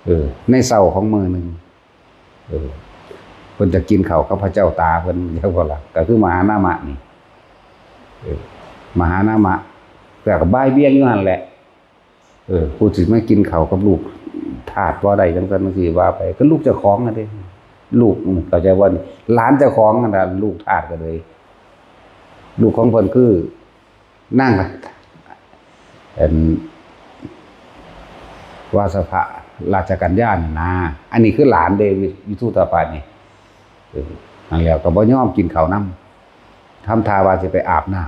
เออ ในเช้าของมื้อหนึ่ง เออ เพิ่นจะกินข้าวกับพระเจ้าตาเพิ่น จักบ่ล่ะ ก็คือมหานามะนี่ เออ มหานามะ แต่ก็บ่ายเบี่ยงอยู่หั่นแหละ เออ ผู้สิมากินข้าวกับลูกทาสบ่ได้ จั่งซั้นจั่งซี้ว่าไป ก็ลูกเจ้าของนั่นเด้ ลูก เข้าใจบ่นี่ หลานเจ้าของนั่นน่ะ ลูกทาสก็เลย ลูกของเพิ่นคือนาง เอิ่ม วาสภะราชกัญญานี่นะ อันนี้คือหลานเด้ วิ วิทูธพะนี่ เออ นั่นแหละ ก็บ่ยอมกินข้าวนำ ทำท่าว่าสิไปอาบน้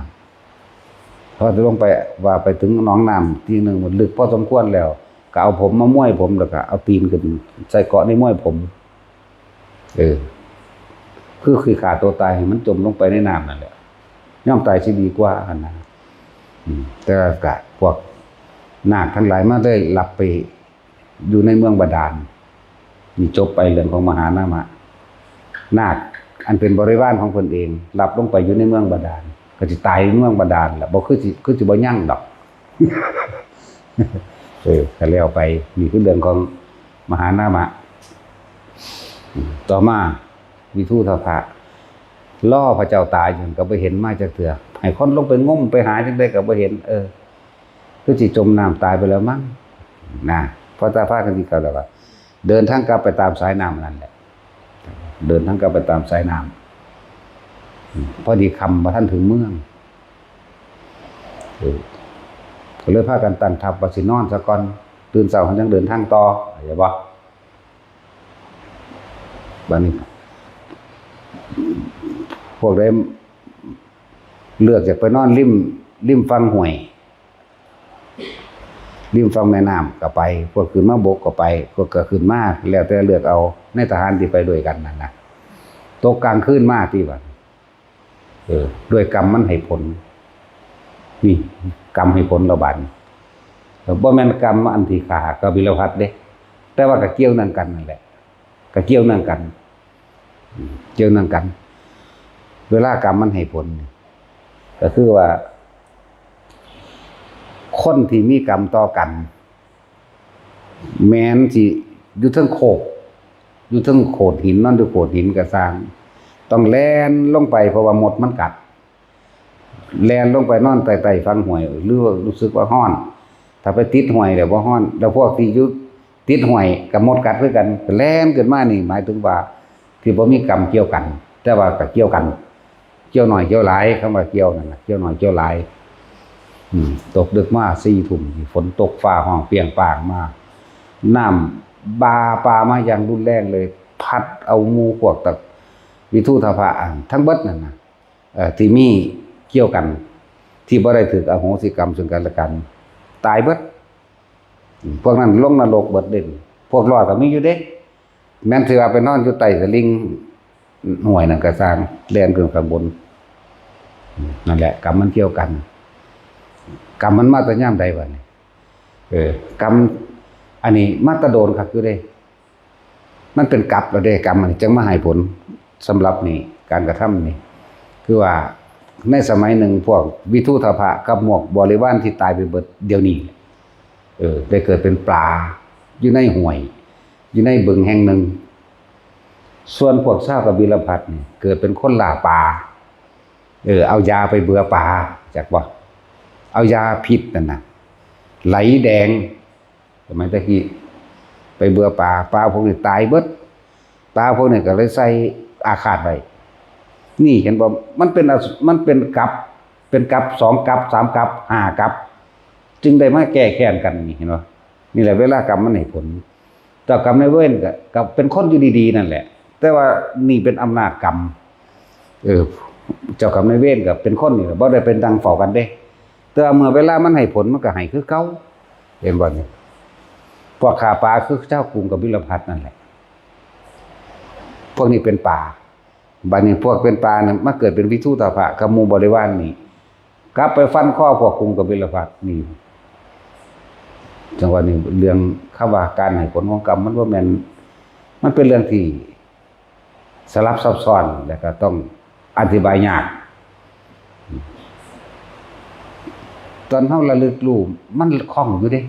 ำ พอจะลงไป ว่าไปถึงหนองน้ำที่หนึ่ง มันลึกพอสมควรแล้ว ก็เอาผมมาม้วยผม แล้วก็เอาตีนขึ้นใส่เกาะในม้วยผม เออ คือ คือฆ่าตัวตายให้มันจมลงไปในน้ำนั่นแหละ ยอมตายสิดีกว่าหั่นนะ อืม แต่ว่าก็พวกนาคทั้งหลายมาเลยหลับไปอยู่ในเมืองบาดาล นี่จบไปเรื่องของมหานามะ นาคอันเป็นบริวารของเพิ่นเอง หลับลงไปอยู่ในเมืองบาดาล ก็สิตายในเมืองบาดาลล่ะ บ่คือสิ คือสิบ่ยั่งดอก เออ ก็แล้วไป นี่คือเรื่องของมหานามะ ต่อมา วิทูธพะ รอพระเจ้าตาอยู่ก็บ่เห็นมาจักเทื่อ ให้คนลงไปงมไปหาจั่งใดก็บ่เห็น เออ คือสิจมน้ำตายไปแล้วมั้ง นะ พอตาพากันสิกลับแล้วก็เดินทางกลับไปตามสายน้ำนั่นแหละ เดินทางกลับไปตามสายน้ำ อืม พอดีค่ำบ่ทันถึงเมือง เออ ก็เลยพากันตั้งทัพว่าสินอนซะก่อน ตื่นเช้าจั่งเดินทางต่อ เข้าใจบ่ บัดนี้ พวกใดเลือกอยากไปนอนริม ริมฝั่งห้วย ริมฝั่งแม่น้ำก็ไป พวกขึ้นมาบกก็ไป พวกก็ขึ้นมา แล้วแต่เลือกเอา ในทหารที่ไปด้วยกันนั่นนะ ตกกลางคืนมาติบัด เออ ด้วยกรรมมันให้ผล นี่ กรรมให้ผลแล้วบัดนี้ เออ บ่แม่นกรรมอันที่ฆ่ากบิลพัสดุ์เด้ แต่ว่าก็เกี่ยวเนื่องกันนั่นแหละ ก็เกี่ยวเนื่องกัน อืม เกี่ยวเนื่องกัน เวลากรรมมันให้ผลนี่ ก็คือว่า คนที่มีกรรมต่อกัน แม้นสิอยู่เทิงโคก อยู่เทิงโขดหิน นอนอยู่โขดหินก็ซ่าง ต้องแล่นลงไป เพราะว่ามดมันกัด แล่นลงไปนอนใต้ๆฝั่งห้วย หรือว่ารู้สึกว่าร้อน ถ้าไปติดห้วยแล้วบ่ร้อน แล้วพวกที่อยู่ติดห้วยก็มดกัดคือกัน แล่นขึ้นมานี่หมายถึงว่าที่บ่มีกรรมเกี่ยวกัน แต่ว่าก็เกี่ยวกัน เกี่ยวน้อยเกี่ยวหลาย คำว่าเกี่ยวนั่นน่ะ เกี่ยวน้อยเกี่ยวหลาย อืม ตกดึกมาสี่ทุ่ม ฝนตกฟ้าฮ้องเปรียงป้างมา น้ำบาปามาอย่างรุนแรงเลย พัดเอาหมู่พวกตะ วิทูธพะทั้งเบิดนั่นน่ะ เอ่อ ที่มีเกี่ยวกัน ที่บ่ได้ถืออโหสิกรรมซึ่งกันและกัน ตายเบิด พวกนั้นลงนรกเบิดเด้ พวกรอดก็มีอยู่เด้ แม้นสิว่าไปนอนอยู่ใต้ตะลิ่งห้วยนั่นก็ซ่าง แล่นขึ้นข้างบน นั่นแหละ กรรมมันเกี่ยวกัน กรรมมันมาแต่ยามใดวะนี่ เออ กรรม อันนี้มาแต่โดนคักอยู่เด้ มันเป็นกรรมแล้วเด้ กรรมมันจั่งมาให้ผล สำหรับนี่ การกระทำนี่ คือว่าในสมัยหนึ่งพวกวิทูธพะกับหมวกบริวารที่ตายไปเบิดเดี๋ยวนี้ เออ ได้เกิดเป็นปลา อยู่ในห้วย อยู่ในบึงแห่งหนึ่ง ส่วนพวกชาวกบิลพัสนี่ เกิดเป็นคนล่าปลา เออ เอายาไปเบื่อปลา จักบ่ เอายาพิษนั่นน่ะ ไหลแดง สมัยตะกี้ ไปเบื่อปลา ปลาพวกนี้ตายเบิด ปลาพวกนี้ก็เลยใส่อาฆาตไว้ นี่เห็นบ่ มันเป็นอส- มันเป็นกรรม เป็นกรรมสองกรรมสามกรรมห้ากรรม จึงได้มาแก้แค้นกัน นี่เห็นบ่ นี่แหละเวลากรรมมันให้ผล เจ้ากรรมนายเวรก็ ก็เป็นคนอยู่ดีๆนั่นแหละ แต่ว่านี่เป็นอำนาจกรรม เออ เจ้ากรรมนายเวรก็เป็นคนนี่แหละ บ่ได้เป็นดังเฝ้ากันเด้ แต่ว่าเมื่อเวลามันให้ผลมันก็ให้คือเก่า เห็นบ่นี่ พวกฆ่าปลาคือชาวกรุงกบิลพัสนั่นแหละ พวกนี้เป็นปลา บัดนี้พวกเป็นปลาเนี่ยมาเกิดเป็นวิทูธพะกับหมู่บริวารนี่ กลับไปฟันคอพวกกรุงกบิลพัสนี่ จังหวะนี้เรื่องคำว่าการให้ผลของกรรมมันบ่แม่น มันเป็นเรื่องที่สลับซับซ้อน และก็ต้องอธิบายยาก ตอนเฮาระลึกรู้มันคล่องอยู่เด้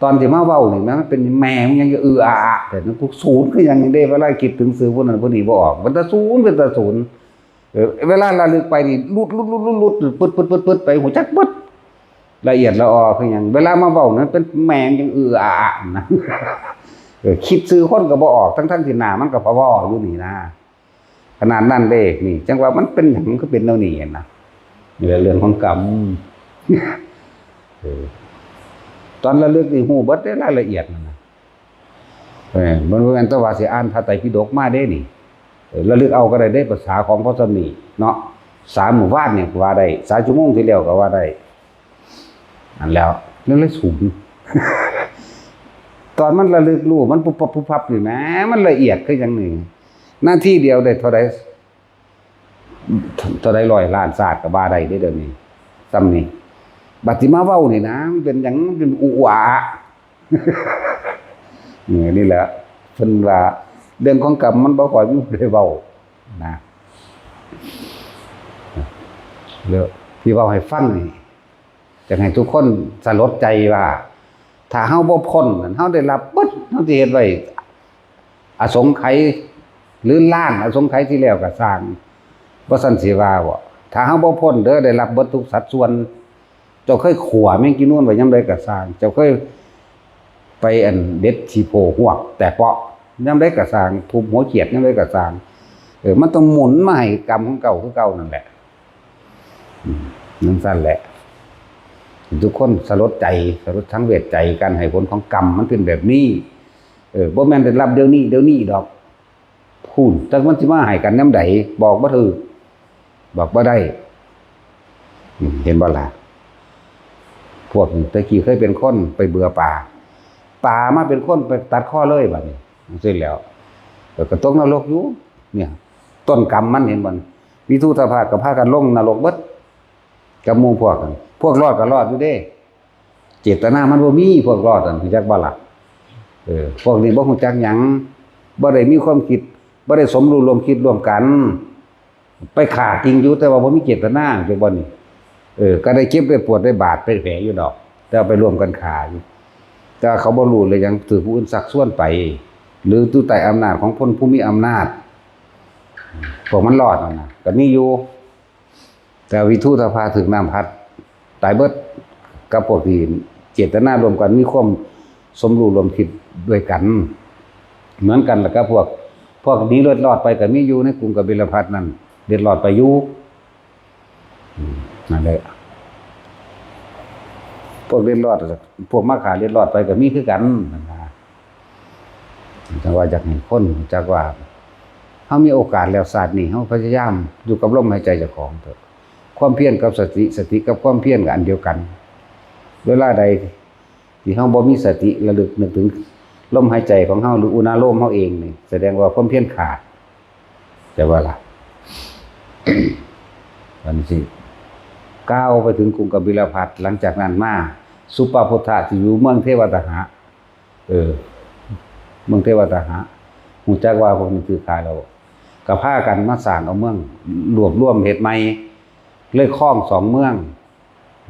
ตอนที่มาเว้านี่แม่มันเป็นแม่มันยังอืออาอะ แต่นั้นกูศูนย์คือหยังเด้ เวลาคิดถึงชื่อผู้นั้นผู้นี้บ่ออก มันตาศูนย์เป็นตาศูนย์ เออ เวลาระลึกไปนี่หลุดหลุดหลุดหลุดหลุด ปึดปึดปึดปึดไป ฮู้จักเบิด ละเอียดละออคือหยัง เวลามาเว้านั้นเป็นแม่มันยังอืออาอะนะ เออ คิดชื่อคนก็บ่ออก ทั้งๆที่หน้ามันก็พะวออยู่นี่นะ ขนาดนั้นเด้ นี่ จังว่ามันเป็นหยังมันก็เป็นแนวนี้นะ นี่แหละเรื่องของกรรม เออ ตอนระลึกนี่ฮู้เบิดเด้ รายละเอียดนั่นนะ เออ มันบ่แม่นแต่ว่าสิอ่านพระไตรปิฎกมาเด้นี่ เออ ระลึกเอาก็ได้เด้ ภาษาของพระสมีเนาะ สามมื้อวานนี่ก็ว่าได้ สามชั่วโมงที่แล้วก็ว่าได้ อันแล้ว นั่นเลยศูนย์ ตอนมันระลึกรู้ มันปุ๊บปับปุ๊บปับนี่แหม มันละเอียดคือหยังนี่ นาทีเดียวได้เท่าใด เท่าใดร้อยล้านชาติก็ว่าได้เด้ เดี๋ยวนี้ ส่ำนี่ บัดสิมาเว้านี่นะ มันเป็นหยัง มันเป็นอุอาอะ เออ นี่แหละ เพิ่นว่าเรื่องของกรรมมันบ่ค่อยมีผู้ใดเว้านะ แล้วที่เว้าให้ฟังนี่ อยากให้ทุกคนสลดใจว่า ถ้าเฮาบ่พ้นนั่น เฮาได้รับเบิด เฮาสิเฮ็ดไว้ อสงไขย หรือล้านอสงไขยที่แล้วก็ซ่าง บ่ซั้นสิว่าบ่ ถ้าเฮาบ่พ้นเด้อ ได้รับเบิดทุกสัดส่วน เจ้าเคยขั่วแมงจีนูนไว้ยามใดก็ซ่าง เจ้าเคยไปอันเด็ดขี้โพหวกแตกเปาะยามใดก็ซ่าง ทุบหัวเขียดยามใดก็ซ่าง เออ มันต้องหมุนมาให้กรรมของเก่าคือเก่านั่นแหละ อืม จั่งซั้นแหละ ทุกคนสลดใจ สลดสังเวชใจ การให้ผลของกรรมมันเป็นแบบนี้ เออ บ่แม่นได้รับเดี๋ยวนี้ เดี๋ยวนี้ดอก พู้น จักมันสิมาให้กันยามใด บอกบ่ถูก บอกบ่ได้ อืม เห็นบ่ล่ะ พวกนี้แต่กี้เคยเป็นคนไปเบื่อปลา ปลามาเป็นคนไปตัดคอเลยบัดนี้ จั่งซี้แล้ว เออ ก็ตกนรกอยู่ เนี่ย ต้นกรรมมันเห็นบ่ วิทูธพะก็พากันลงนรกเบิด กับหมู่พวกนั้น พวกรอดก็รอดอยู่เด้ เจตนามันบ่มี พวกรอดนั่น รู้จักบ่ล่ะ เออ พวกนี้บ่รู้จักหยัง บ่ได้มีความคิด บ่ได้สมรู้ร่วมคิดร่วมกัน ไปฆ่าจริงอยู่ แต่ว่าบ่มีเจตนา จั่งบ่นี่ เออ ก็ได้เจ็บได้ปวดได้บาดเป็นแผลอยู่ดอก แต่ว่าไปร่วมกันฆ่าอยู่ แต่ว่าเขาบ่รู้เลยหยัง ถืกผู้อื่นชักชวนไป หรืออยู่ใต้อำนาจของคนผู้มีอำนาจ พวกมันรอดนั่นน่ะ ก็มีอยู่ แต่วิทูธพะถืกน้ำพัด ตายเบิด กับพวกที่เจตนาร่วมกัน มีความสมรู้ร่วมคิดด้วยกัน เหมือนกันแล้วกับพวก พวกหนีเลือดรอดไปก็มีอยู่ในกรุงกบิลพัสนั่น เลือดรอดไปอยู่ อืม นั่นแหละ พวกเลือดรอด พวกมาฆ่าเลือดรอดไปก็มีคือกันนั่นนะ แต่ว่าอยากให้คนรู้จักว่า เฮามีโอกาสแล้วชาตินี้ เฮาพยายามอยู่กับลมหายใจเจ้าของเถอะ ความเพียรกับสติ สติกับความเพียรก็อันเดียวกัน เวลาใดที่เฮาบ่มีสติระลึกนึกถึงลมหายใจของเฮาหรืออุณาโลมเฮาเองนี่ แสดงว่าความเพียรขาด แต่ว่าล่ะ อันสิก้าวไปถึงกรุงกบิลพัสดุ์ หลังจากนั้นมา สุปพุทธะที่อยู่เมืองเทวตหะ เออ เมืองเทวตหะ ฮู้จักว่าพวกนี้คือใครแล้ว ก็พากันมาสร้างเอาเมือง รวบรวมเฮ็ดใหม่ เลยครองสองเมือง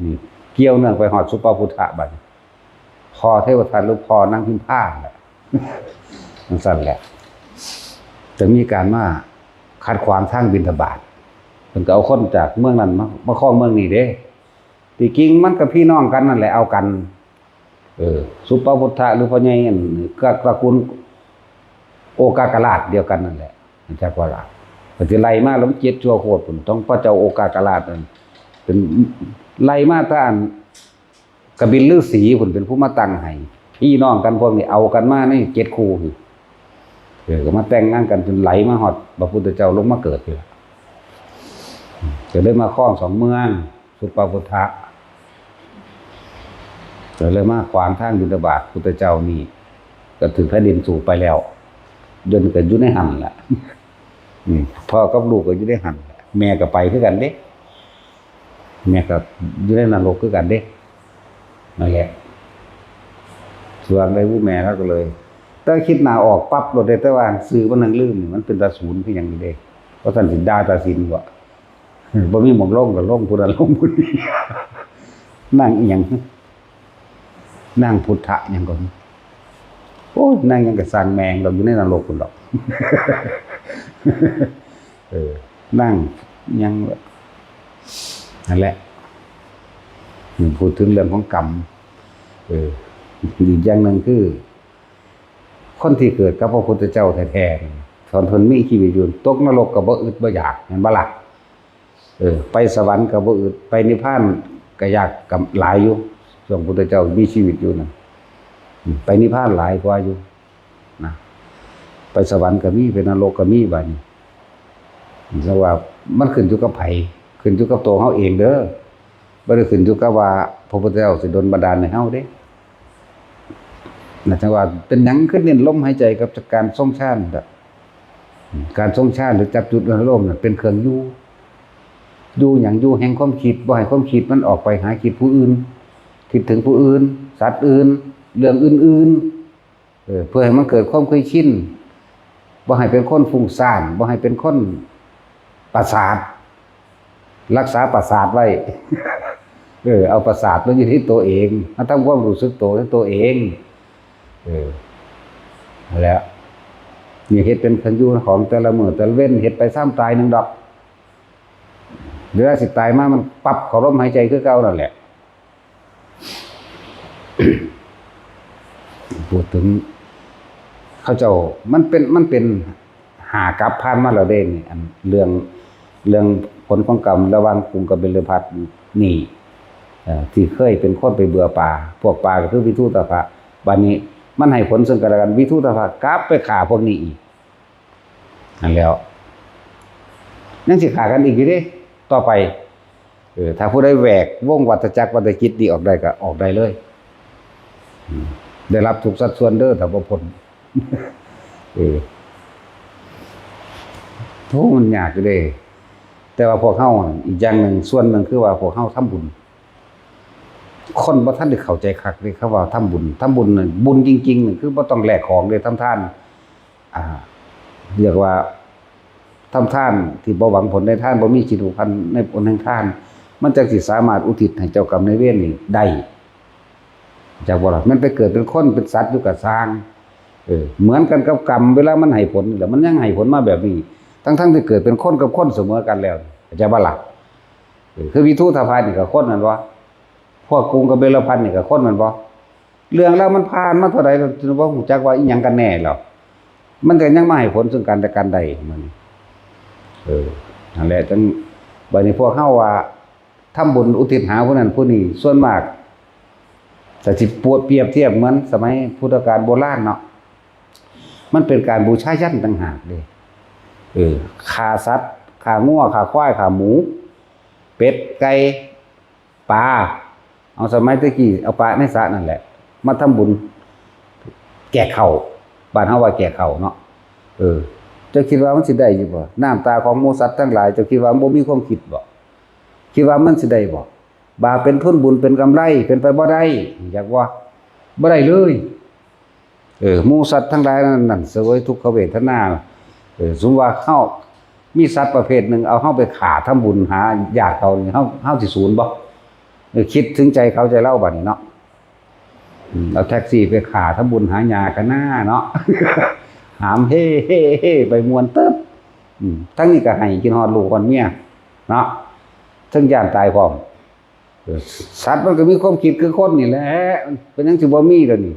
นี่ เกี่ยวเนื่องไปฮอดสุปพุทธะบัดนี้ พ่อเทวทัตหรือพ่อนางพิมพาแหละ จั่งซั่นแหละ จะมีการมาขัดขวางทางบิณฑบาต เพิ่นก็เอาคนจากเมืองนั้นมา มาครองเมืองนี้เด้ ที่จริงมันก็พี่น้องกันนั่นแหละ เอากัน เออ สุปพุทธะหรือพ่อใหญ่อัน ก็ตระกูลโอกากราชเดียวกันนั่นแหละ จักว่าล่ะ ก็สิไล่มาแล้วมันเจ็ดชั่วโคตรพุ้น ต้องพระเจ้าโอกากราชนั่น เป็นไล่มาแต่อันกบิลฤๅษีพุ้นเป็นผู้มาตั้งให้ พี่น้องกันพวกนี้เอากันมาในเจ็ดคู่นี่ เออ ก็มาแต่งงานกันจนไหลมาฮอดพระพุทธเจ้าลงมาเกิดนี่ล่ะ ก็เลยมาครองสองเมือง สุปพุทธะ ก็เลยมาขวางทางบิณฑบาตพุทธเจ้านี่ ก็ถืกแผ่นดินสูบไปแล้ว เดี๋ยวนี้ก็อยู่ในหั่นล่ะ อืม พ่อกับลูกก็อยู่ในหั่นล่ะ แม่ก็ไปคือกันเด้ แม่ก็อยู่ในนรกคือกันเด้ นั่นแหละ ส่วนไอ้ผู้แม่ลาวก็เลย แต่คิดหน้าออกปั๊บโลดเด้ แต่ว่าชื่อมันนั่งลืมนี่ มันเป็นตาศูนย์คือหยังนี่เด้ เพราะท่านสิด่าตาสินบ่ บ่มีหม่องลงก็ลงผู้นั้นลงผู้นี้ นางอีหยัง นางพุทธะหยังก็ โอ้ย นางหยังก็สร้างแม่งดอก อยู่ในนรกพุ้นดอก เออ นางหยัง นั่นแหละ นี่พูดถึงเรื่องของกรรม เออ อีกอย่างหนึ่งคือ คนที่เกิดกับพระพุทธเจ้าแท้ๆนี่ ตอนเพิ่นมีชีวิตอยู่ ตกนรกก็บ่อึดบ่อยาก แม่นบ่ล่ะ เออ ไปสวรรค์ก็บ่อึด ไปนิพพานก็อยาก ก็หลายอยู่ ช่วงพุทธเจ้ามีชีวิตอยู่นั่น อืม ไปนิพพานหลายกว่าอยู่ นะ ไปสวรรค์ก็มี ไปนรกก็มี บัดนี้ แต่ว่ามันขึ้นอยู่กับไผ ขึ้นอยู่กับตัวเฮาเองเด้อ บ่ได้ขึ้นอยู่กับว่าพระพุทธเจ้าสิดลบันดาลให้เฮาเด้ นะ จั่งว่าเป็นหยังคือเน้นลมหายใจกับการทรงฌานล่ะ การทรงฌานหรือจับจุดอารมณ์น่ะเป็นเครื่องอยู่ อยู่หยัง อยู่แห่งความคิด บ่ให้ความคิดมันออกไปหาคิดผู้อื่น คิดถึงผู้อื่น สัตว์อื่น เรื่องอื่นๆ เออ เพื่อให้มันเกิดความเคยชิน บ่ให้เป็นคนฟุ้งซ่าน บ่ให้เป็นคนประสาท รักษาประสาทไว้ เออ เอาประสาทไว้อยู่ที่ตัวเอง มาทำความรู้สึกตัวที่ตัวเอง เออ นั่นแหละ นี่เฮ็ดเป็นเครื่องอยู่ของแต่ละมื้อแต่ละเว็น เฮ็ดไปซ้ำตายหนึ่งดอก เวลาสิตายมามันปั๊บเข้าลมหายใจคือเก่านั่นแหละ พูดถึงเขาเจ้า มันเป็น มันเป็นห้ากัปผ่านมาแล้วเด้นี่ อันเรื่อง เรื่องผลของกรรมระหว่างกรุงกบิลพัสดุ์นี่ เอ่อ ที่เคยเป็นคนไปเบือปลา พวกปลาก็คือวิทูตภะ บัดนี้มันให้ผลซึ่งกันและกัน วิทูตภะกลับไปฆ่าพวกนี้อีก นั่นแล้ว ยังสิฆ่ากันอีกอยู่เด้ ต่อไป เออ ถ้าผู้ใดแหวกวงวัฏจักรวัฏจิตนี่ออกได้ก็ออกได้เลย อืม ได้รับทุกสัดส่วนเด้อ ถ้าบ่พ้น เออ โอ้ มันยากอยู่เด้ แต่ว่าพวกเฮาอีกอย่างหนึ่ง ส่วนหนึ่งคือว่าพวกเฮาทำบุญ คนบ่ทันได้เข้าใจคักเด้ คำว่าทำบุญ ทำบุญน่ะ บุญจริงๆน่ะ คือบ่ต้องแลกของเด้ ทำทาน อ่า เรียกว่าทำทานที่บ่หวังผลในทาน บ่มีจิตผูกพันในผลแห่งทาน มันจั่งสิสามารถอุทิศให้เจ้ากรรมนายเวรนี่ได้ จักบ่ล่ะ มันไปเกิดเป็นคนเป็นสัตว์อยู่ก็ซ่าง เออ เหมือนกันกับกรรม เวลามันให้ผลนี่แหละ มันยังให้ผลมาแบบนี้ ทั้งๆที่เกิดเป็นคนกับคนเสมอกันแล้ว เข้าใจบ่ล่ะ เออ คือวิทูตภะนี่ก็คนแม่นบ่ พวกกรุงกบิลพัสดุ์นี่ก็คนแม่นบ่ เรื่องราวมันผ่านมาเท่าใดแล้ว จนบ่ฮู้จักว่าอีหยังกันแน่แล้ว มันก็ยังมาให้ผลซึ่งกันและกันได้ มัน เออ นั่นแหละ จั่ง บัดนี้พวกเฮาว่าทำบุญอุทิศหาผู้นั้นผู้นี้ ส่วนมาก ถ้าสิปวดเปรียบเทียบเหมือนสมัยพุทธกาลโบราณเนาะ มันเป็นการบูชายัญต่างหากเด้ เออ ฆ่าสัตว์ ฆ่างัว ฆ่าควาย ฆ่าหมู เป็ด ไก่ ปลา เอาสมัยตะกี้เอาปลาในสระนั่นแหละ มาทำบุญ แก่เข่า บ้านเฮาว่าแก่เข่าเนาะ เออ เจ้าคิดว่ามันสิได้อยู่บ่ น้ำตาของหมู่สัตว์ทั้งหลาย เจ้าคิดว่ามันบ่มีความคิดบ่ คิดว่ามันสิได้บ่ บาปเป็นทุนบุญเป็นกำไร เป็นไปบ่ได้ อยากว่า บ่ได้เลย เออ หมู่สัตว์ทั้งหลายนั้น นั่นเสวยทุกขเวทนา เออ สมมุติว่าเฮามีสัตว์ประเภทหนึ่ง เอาเฮาไปฆ่าทำบุญหาญาติเขานี่ เฮา เฮาสิสูนบ่ เออ คิดถึงใจเขาใจเราบัดนี้เนาะ อืม เอาแท็กซี่ไปฆ่าทำบุญหาญากันหน้าเนาะ หามเฮ่เฮ่เฮ่ไปม่วนตึ๊บ อืม ทั้งนี้ก็ให้กินฮอดลูกฮอดเมียเนาะ ทั้งย่านตายพร้อม เออ สัตว์มันก็มีความคิดคือคนนี่แหละ เป็นหยังสิบ่มีล่ะนี่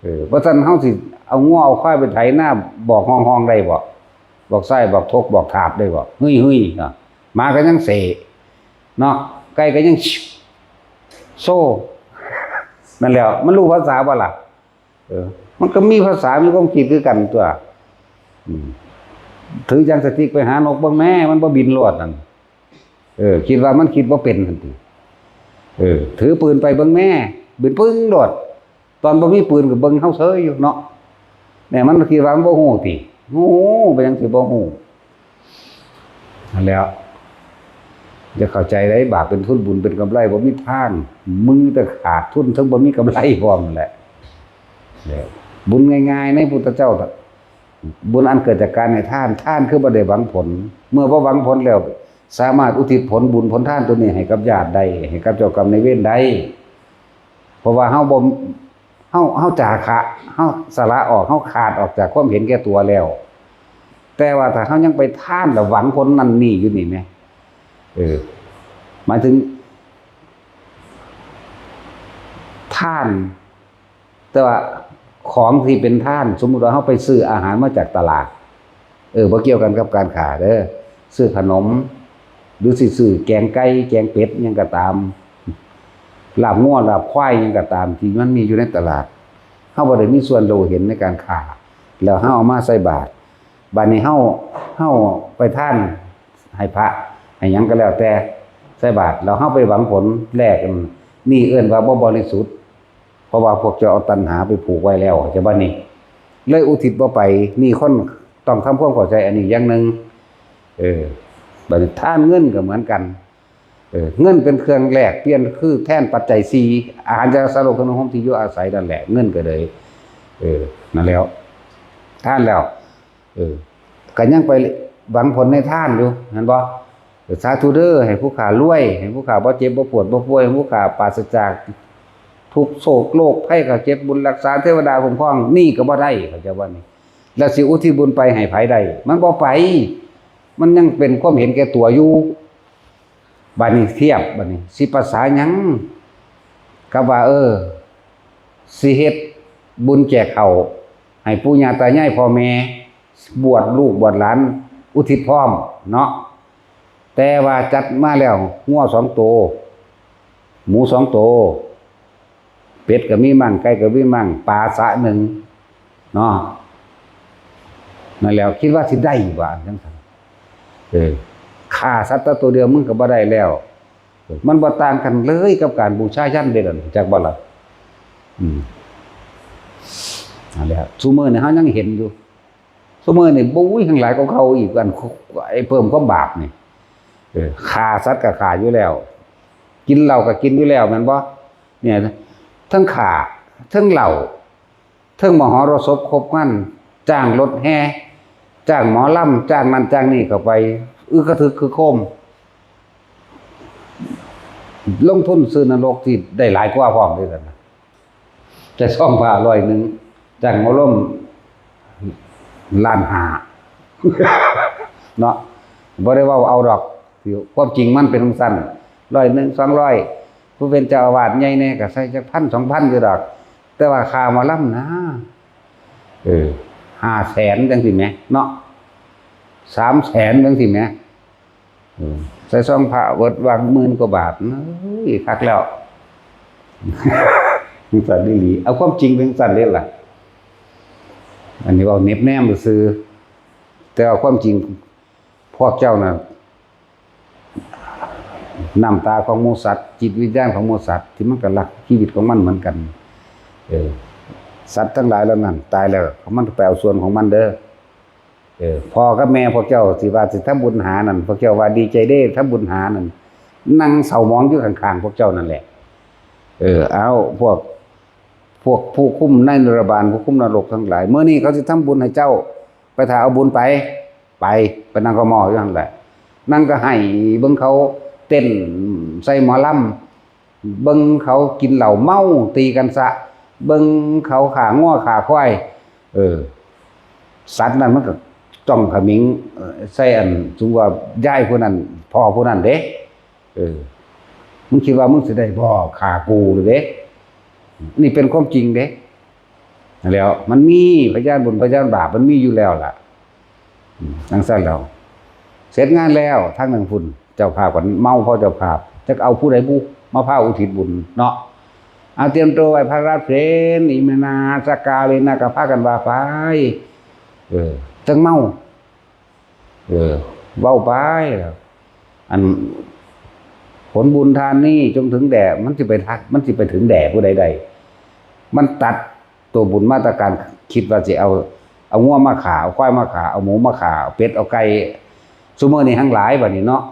เออ บ่ซั้นเฮาสิเอางัวเอาควายไปไถนาบอกฮ้องๆได้บ่ บอกไส้บอกทกบอกถาบได้บ่ เฮ้ยๆ เนาะ หมาก็ยังเสะเนาะ ไก่ก็ยังโซ่ นั่นแหละ มันรู้ภาษาบ่ล่ะ เออ มันก็มีภาษามีความคิดคือกันตัว อืม ถือจังสติ๊กไปหานกเบิ่งแม่ มันบ่บินโลดนั่น เออ คิดว่ามันคิดบ่เป็นหั่นติ เออ ถือปืนไปเบิ่งแม่ บินปึ้งโลด ตอนบ่มีปืนก็เบิ่งเฮาเซยอยู่เนาะ เนี่ยมันคิดว่ามันบ่ฮู้ติ ฮู้ เป็นหยังสิบ่ฮู้ นั่นแหล้ว จะเข้าใจได้ บาปเป็นทุนบุญเป็นกำไรบ่มีทาง มึงแต่ขาดทุนทั้งบ่มีกำไรพร้อมนั่นแหละ เนี่ย บุญง่ายๆ ในพุทธเจ้า บุญอันเกิดจากการให้ทาน ทานคือบ่ได้หวังผล เมื่อบ่หวังผลแล้ว สามารถอุทิศผลบุญผลทานตัวนี้ให้กับญาติได้ ให้กับเจ้ากรรมนายเวรได้ เพราะว่าเฮาบ่ เฮา เฮาจาคะ เฮาสละออก เฮาขาดออกจากความเห็นแก่ตัวแล้ว แต่ว่าถ้าเฮายังไปทานแล้วหวังผลนั่นนี่อยู่นี่แหม เออ หมายถึง ทาน แต่ว่าของที่เป็นทาน สมมุติว่าเฮาไปซื้ออาหารมาจากตลาด เออ บ่เกี่ยวกันกับการฆ่าเด้อ ซื้อขนม หรือสิซื้อแกงไก่ แกงเป็ด หยังก็ตาม ลาบงัว ลาบควาย หยังก็ตาม ที่มันมีอยู่ในตลาด เฮาบ่ได้มีส่วนรู้เห็นในการฆ่า แล้วเฮาเอามาใส่บาตร บัดนี้เฮา เฮาไปทานให้พระ ให้หยังก็แล้วแต่ ใส่บาตร แล้วเฮาไปหวังผลแลก นี่เอิ้นว่าบ่บริสุทธิ์ เพราะว่าพวกเจ้าเอาตัณหาไปผูกไว้แล้ว เข้าใจบ่นี่ เลยอุทิศบ่ไป นี่คนต้องทำความเข้าใจอันนี้อย่างหนึ่ง เออ บัดนี้ทานเงินก็เหมือนกัน เออ เงินเป็นเครื่องแลกเปลี่ยน คือแทนปัจจัยสี่ อาหาร ยารักษาโรค เครื่องนุ่งห่ม ที่อยู่อาศัยนั่นแหละ เงินก็เลย เออ นั่นแล้ว ทานแล้ว เออ ก็ยังไปหวังผลในทานอยู่ เห็นบ่ เออ สาธุเด้อ ให้ผู้ข้ารวย ให้ผู้ข้าบ่เจ็บบ่ปวดบ่ป่วย ให้ผู้ข้าปราศจากทุกข์โศกโรคภัยไข้เจ็บ บุญรักษา เทวดาคุ้มครอง นี่ก็บ่ได้ เข้าใจบ่นี่ แล้วสิอุทิศบุญไปให้ไผได้ มันบ่ไป มันยังเป็นความเห็นแก่ตัวอยู่ บัดนี้เทียบ บัดนี้สิประสาหยังกับว่า เออ สิเฮ็ดบุญแจกข้าวให้ปู่ย่าตายายพ่อแม่ บวชลูกบวชหลาน อุทิศพร้อมเนาะ แต่ว่าจัดมาแล้ว งัวสองโต หมูสองโต เป็ดก็มีมั่ง ไก่ก็มีมั่ง ปลาสะหนึ่งเนาะ นั่นแหล้ว คิดว่าสิได้บ่ จังซั่น เออ ฆ่าสัตว์ตัวเดียวมึงก็บ่ได้แล้ว มันบ่ต่างกันเลยกับการบูชายัญเด้ล่ะ จักบ่ล่ะ อืม นั่นแหละ ซุมื้อนี้เฮายังเห็นอยู่ ซุมื้อนี้ บุ้ย แฮ่งหลายกว่าเก่าอีก อัน ไอ้เพิ่มความบาปนี่ เออ ฆ่าสัตว์ก็ฆ่าอยู่แล้ว กินเหล้าก็กินอยู่แล้ว แม่นบ่ เนี่ย ทั้งฆ่า ทั้งเหล้า ทั้งมหรสพครบงาน จ้างรถแห่ จ้างหมอลำ จ้างนั่นจ้างนี่เข้าไป อึกกระทึกคึกโครม ลงทุนซื้อนรกที่ได้หลายกว่าพร้อมเด้ซั่นนะ แต่ซองผ้าร้อยหนึ่ง จ้างหมอลำล้านห้า เนาะ บ่ได้เว้าเอาดอก ความจริงมันเป็นจั่งซั้น ร้อยหนึ่ง สองร้อย ผู้เป็นเจ้าอาวาสใหญ่แน่ก็ใส่จักพัน สองพัน อยู่ดอก แต่ว่าค่าหมอลำนะ เออ ห้าแสน จังซี่แหมเนาะ สามแสน จังซี่แหม เออ ใส่ซองพระเบิดวางหมื่นกว่าบาท เอ้ย คักแล้ว จังซั่นอีหลี เอาความจริงเป็นจั่งซั่นเด้ล่ะ อันนี้เว้าเน็บแนมซื่อ แต่ว่าความจริงพวกเจ้าน่ะ น้ำตาของหมู่สัตว์ จิตวิญญาณของหมู่สัตว์ที่มันก็รักชีวิตของมันเหมือนกัน เออ สัตว์ทั้งหลายเหล่านั้นตายแล้ว มันก็ไปเอาส่วนของมันเด้อ เออ พ่อกับแม่พวกเจ้าสิว่าสิทำบุญหานั่น พวกเจ้าว่าดีใจเด้ ทำบุญหานั่น นั่งเศร้าหมองอยู่ข้างๆพวกเจ้านั่นแหละ เออ เอา พวก พวกผู้คุมนายนรบาล ผู้คุมนรกทั้งหลาย มื้อนี้เขาสิทำบุญให้เจ้า ไปถ่าเอาบุญไป ไป ไปนั่งกะหม้ออยู่หั่นแหละ นั่งกะไห้เบิ่งเขาเต้นใส่หมอลำ เบิ่งเขากินเหล้าเมาตีกันซะ เบิ่งเขาฆ่างัวฆ่าควาย เออ สัตว์นั่นมันก็จ้องเขม็ง เอ่อ ใส่อัน สมมุติว่ายายผู้นั้น พ่อผู้นั้นเด้ เออ มึงคิดว่ามึงสิได้บ่ฆ่ากูเลยเด้ นี่เป็นความจริงเด้ นั่นแหล้ว มันมีพยานบุญพยานบาป มันมีอยู่แล้วล่ะ อืม จั่งซั่นแล้ว เสร็จงานแล้ว ทางนั้นพุ้น เจ้าภาพก็เมาพอเจ้าภาพ จักเอาผู้ใดบุมาพาอุทิศบุญเนาะ เอาเตรียมตัวไหว้พระรับศีล อิมินา สกกาเลนะ ก็พากันว่าไป เออ จั่งเมา เออ เว้าไปแล้ว อัน ผลบุญทานนี้จงถึงแด่ มันสิไปทัก มันสิไปถึงแด่ผู้ใดได้ มันตัดตัวบุญมาแต่การคิดว่าสิเอา เอางัวมาฆ่า เอาควายมาฆ่า เอาหมูมาฆ่า เอาเป็ด เอาไก่ ซุมื้อนี้แฮ่งหลายบัดนี้เนาะ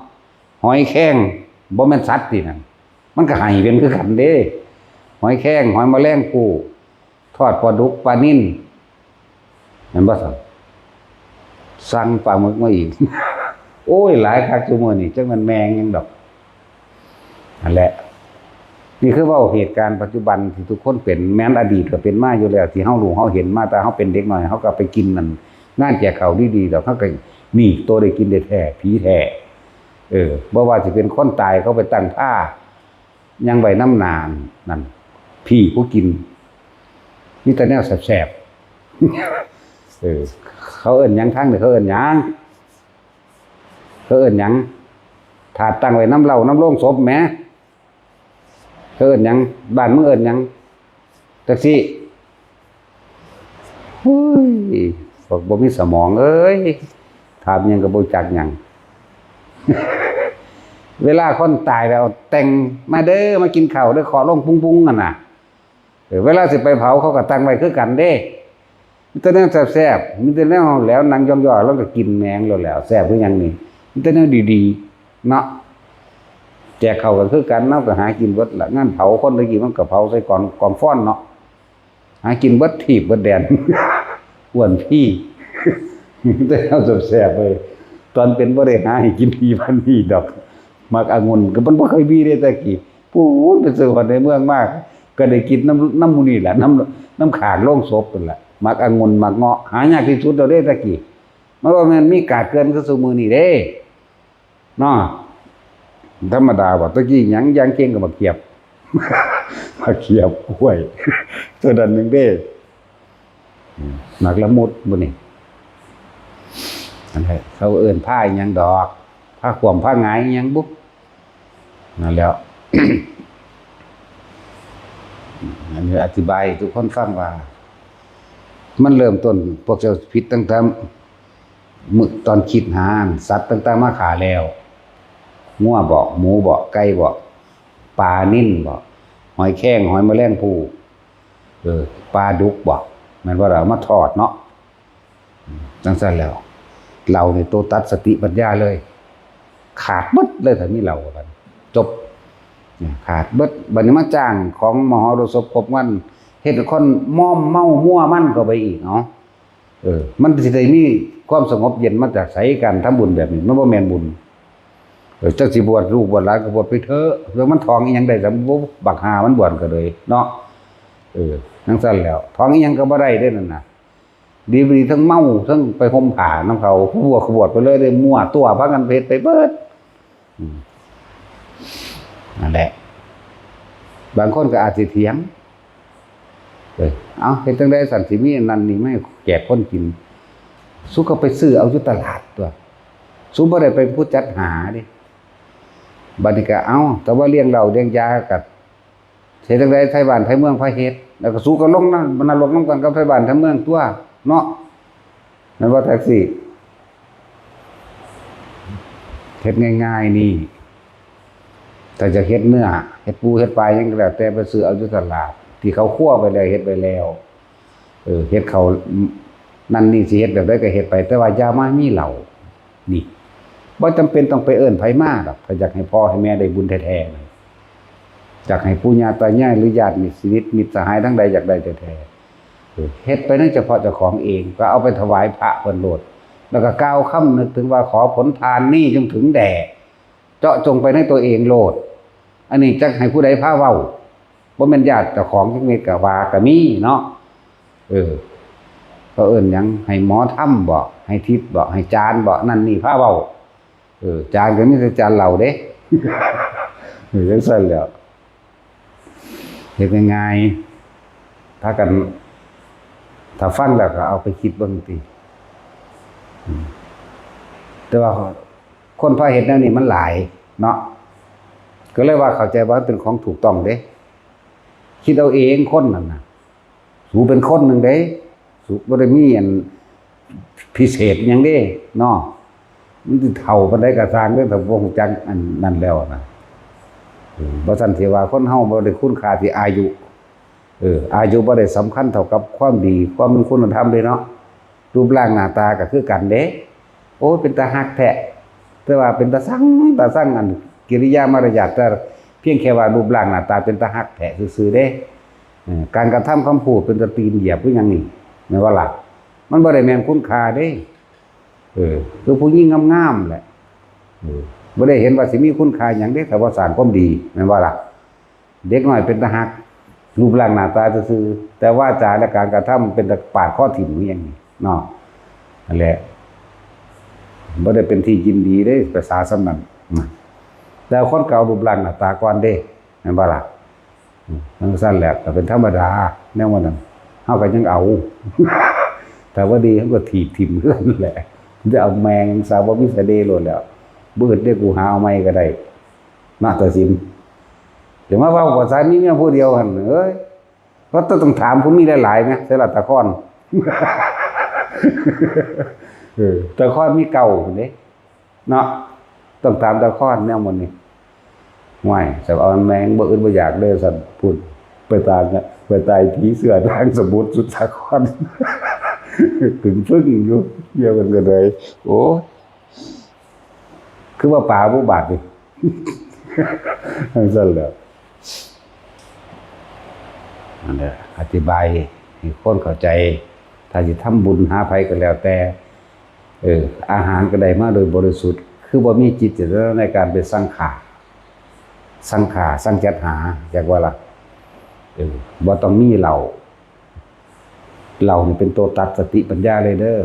หอยแครง บ่แม่นสัตว์ตินั่น มันก็ไห้เป็นคือกันเด้ หอยแครง หอยแมลงภู่ ทอดปลาดุก ปลานิล แม่นบ่ซั่น สั่งปลาหมึกมาอีก โอ้ย หลายคักซุมื้อนี้ จักแม่นแม่งหยังดอก นั่นแหละ นี่คือเว้าเหตุการณ์ปัจจุบันที่ทุกคนเป็น แม่นอดีตก็เป็นมาอยู่แล้ว ที่เฮารู้เฮาเห็นมา แต่เฮาเป็นเด็กน้อย เฮาก็ไปกินนั่น งานแจกข้าวดีๆ ดอก เฮาก็นี่ โตได้กินได้แท้ ผีแท้ เออ บ่ว่าสิเป็นคนตายเขาไปตั้งพา ยังไว้นำหน้านั่น ผีผู้กิน มีแต่แนวแซ่บๆ เออ เขาเอิ้นหยัง ทางนี้เขาเอิ้นหยัง เขาเอิ้นหยัง ถ้าตั้งไว้นำเหล้านำโลงศพแหม เขาเอิ้นหยัง บ้านมึงเอิ้นหยัง จักซี่ เฮ้ย บอกบ่มีสมองเอ้ย ถามหยังก็บ่จักหยัง เวลาคนตายแล้วแต่ง "มาเด้อ มากินข้าวเด้อ" เคาะลงปุ้งๆ นั่นน่ะ เออ เวลาสิไปเผาเขาก็ตั้งไว้คือกันเด้ มีแต่แนวแซ่บๆ มีแต่แนวแหลวหนังย่อๆ แล้วก็กินแหมงแล้วแหล้ว แซ่บคือหยังนี่ มีแต่แนวดีๆ เนาะ แจกข้าวก็คือกัน เนาะ ก็หากินเบิดละ งานเผาคนตะกี้มันก็เผาใส่กอง กองฟอนเนาะ หากินเบิดทีบเบิดแดน อ้วนพี แต่เอาแซ่บๆ เลย ตอนเป็นบ่ได้หาให้กินดีปานนี้ดอก หมากองุ่นก็มันบ่เคยมีเด้แต่กี้ ปู๊ดไปซื้อฮอดในเมืองมา ก็ได้กินนำ นำหมู่นี่แหละ นำ นำข้างโลงศพนั่นแหละ หมากองุ่น หมากเงาะ หายากที่สุดแล้วเด้แต่กี้ มันบ่แม่นมีกาดเกลื่อนคือซุมื้อนี้เด้ เนาะ ธรรมดาว่า ตะกี้หยังอย่างเก่งก็บักเขียบ บักเขียบ กล้วย ตัวนั้นหนึ่งเด้ อืม หมากละมุดบุนี่ อันนี้เขาเอิ้นผ้าอิหยังดอก ผ้าขวมผ้าหงายอิหยังบุ นั่นแหล้ว อันนี้อธิบายให้ทุกคนฟังว่า มันเริ่มต้น พวกเจ้าผิดตั้งแต่ มื้อตอนคิดหาสัตว์ต่างๆมาฆ่าแล้ว งัวบ่ หมูบ่ ไก่บ่ ปลานิลบ่ หอยแครง หอยแมลงภู่ เออ ปลาดุกบ่ แม่นบ่ล่ะ เอามาทอดเนาะ จั่งซั่นแล้ว เหล้านี่ตัวตัดสติปัญญาเลย ขาดเบิดเลย ถ้ามีเหล้ากัน จบ เนี่ย ขาดเบิด บัดนี้มาจ้างของมหรสพครบวัน เฮ็ดให้คนมอมเมามัวมันเข้าไปอีก เนาะ เออ มันสิได้มีความสงบเย็นมาจากไส การทำบุญแบบนี้ มันบ่แม่นบุญ เออ จักสิบวชลูกบวชหลานก็บวชไปเถอะ แล้วมันท่องอีหยังได้ แต่บ่ บักห่ามันบวชก็เลยเนาะ เออ จั่งซั่นแล้ว ท่องอีหยังก็บ่ได้เด้นั่นน่ะ ดีบ่ดีทั้งเมาทั้งไปห่มผ้านำเขา ผู้บวชก็บวชไปเลย ได้มั่วตัว พากันเฮ็ดไปเบิด อืม นั่นแหละ บางคนก็อาจสิเถียง เอ้ย เอ้า เฮ็ดจั่งใด๋ซั่นสิมีอันนั้นนี่มาให้แจกคนกิน สูก็ไปซื้อเอาอยู่ตลาดตั๊ว สูบ่ได้เป็นผู้จัดหาเด้ บัดนี้ก็ เอ้า แต่ว่าเลี้ยงเหล้าเลี้ยงยาก็ เฮ็ดจั่งใด๋ ไทบ้านไทเมืองพาเฮ็ด แล้วก็สูก็ลงนรกนำกันกับไทบ้านไทเมืองตั๊ว เนาะ แม่นบ่แท็กซี่ เฮ็ดง่ายๆนี่ ถ้าจะเฮ็ดเนื้อ เฮ็ดปูเฮ็ดปลาหยังก็แล้วแต่ ไปซื้อเอาอยู่ตลาด ที่เขาคั่วไปแล้ว เฮ็ดไปแล้ว เออ เฮ็ดเขาวนั่นนี่ สิเฮ็ดแบบใดก็เฮ็ดไป แต่ว่าอย่ามามีเหล้า นี่ บ่จำเป็นต้องไปเอิ้นไผมาดอก ถ้าอยากให้พ่อให้แม่ได้บุญแท้ๆนะ อยากให้ปู่ย่าตายายหรือญาติมิตรสนิทมิตรสหายทั้งใดอยากได้แท้ๆ เออ เฮ็ดไปในเฉพาะเจ้าของเอง ก็เอาไปถวายพระเพิ่นโลด แล้วก็กล่าวคำนึกถึงว่า ขอผลทานนี้จงถึงแด่ เจาะจงไปในตัวเองโลด อันนี้จักให้ผู้ใดพาเว้า บ่แม่นญาติเจ้าของจักเม็ดก็ว่าก็มีเนาะ เออ เขาเอิ้นหยัง ให้หมอธรรมบ่ ให้ทิพย์บ่ ให้จารย์บ่ นั่นนี่พาเว้า เออ จารย์ก็มีแต่จารย์เหล้าเด้ เออ จังซั่นแหล้ว เฮ็ดง่ายๆ พากัน ถ้าฟังแล้วก็เอาไปคิดเบิ่งติ อืม แต่ว่าคนพาเฮ็ดแนวนี้มันหลายเนาะ ก็เลยว่าเข้าใจว่ามันเป็นของถูกต้องเด้ คิดเอาเองคนนั่นน่ะ สูเป็นคนหนึ่งเด้ สูบ่ได้มีอันพิเศษหยังเด้เนาะ มันสิเฒ่าปานใดก็ซ่างเด้ ถ้าบ่ฮู้จักอันนั้นแล้วนะ เออ บ่ซั้นสิว่าคนเฮาบ่ได้คุณค่าที่อายุ เออ อายุบ่ได้สำคัญเท่ากับความดี ความมีคุณธรรมเด้เนาะ รูปร่างหน้าตาก็คือกันเด้ โอ้ย เป็นตาฮักแท้ แต่ว่าเป็นตาซัง ตาซัง อันกิริยามารยาท แต่เพียงแค่ว่ารูปร่างหน้าตาเป็นตาฮักแท้ซื่อๆเด้ เออ การกระทำคำพูดเป็นตาตีนเหยียบคือหยังนี่ แม่นบ่ล่ะ มันบ่ได้แม่นคุณค่าเด้ เออ คือผู้หญิงงามๆแหละ เออ บ่ได้เห็นว่าสิมีคุณค่าหยังเด้ ถ้าบ่สร้างความดี แม่นบ่ล่ะ เด็กน้อยเป็นตาฮัก รูปร่างหน้าตาซื่อๆ แต่วาจาและการกระทำเป็นตาปาดคอถิ่มคือหยังนี่เนาะ นั่นแหละ บ่ได้เป็นที่ยินดีเด้ ภาษาส่ำนั้นนะ แต่คนเก่ารูปร่างหน้าตาก่อนเด้ แม่นบ่ล่ะ อืม จังซั่นแหละ ก็เป็นธรรมดา แนวว่านั้น เฮาก็ยังเอา ถ้าบ่ดี เฮาก็ถีบถิ่มคือกันแหละ จะเอาแม่งซะ บ่มีสะเดโลดแล้ว บ่อึดเด้ กูหาเอาใหม่ก็ได้ นะ ตัดสิน จะมาเว้าภาษามีเมียผู้เดียวหั่น เอ้ย เพราะต้องถามผู้มีหลายๆ แหม ใส่ละตะคอน เออ ตะคอนมีเก่าหั่นเด้ เนาะ ต้องถามตะคอนแนวหมดนี่ ห่วย สะเอาแมงบ่อึดบ่อยากเด้อ สัตว์พุทธ ไปตายเนี่ย ไปตายผีเสื้อทางสมุทรสุดสาคร ถึงพึ่งอยู่ เดียวกันก็เลย โอ้ คือว่าปลาผู้บาดนี่ จังซั่นแหละ นั่นแหละ อธิบายให้คนเข้าใจ ถ้าสิทำบุญหาไผก็แล้วแต่ เออ อาหารก็ได้มาโดยบริสุทธิ์ คือบ่มีจิตเจตนาในการไปสังฆา สังฆา สังจัดหา อยากว่าล่ะ เออ บ่ต้องมีเหล้า เหล้านี่เป็นตัวตัดสติปัญญาเลยเด้อ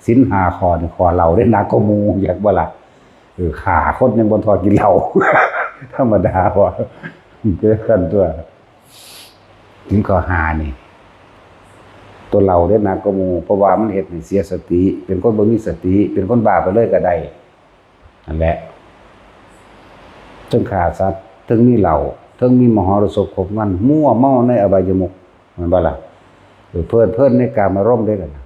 ศีลห้าข้อนี่ข้อเหล้าได้หนักกว่าหมู่ อยากบ่ล่ะ เออ ฆ่าคนยังบ่ทอกินเหล้า ธรรมดาว่ะ เกินกันตัว ศีลข้อห้านี่ ตัวเหล้าได้หนักกว่าหมู่ เพราะว่ามันเฮ็ดให้เสียสติ เป็นคนบ่มีสติ เป็นคนบ้าไปเลยก็ได้ นั่นแหละ เทิงฆ่าสัตว์ เทิงมีเหล้า เทิงมีมหรสพครบงาน มั่วเมาในอบายมุข แม่นบ่ล่ะ เออ เพลิดเพลินในกามารมณ์เด้อล่ะ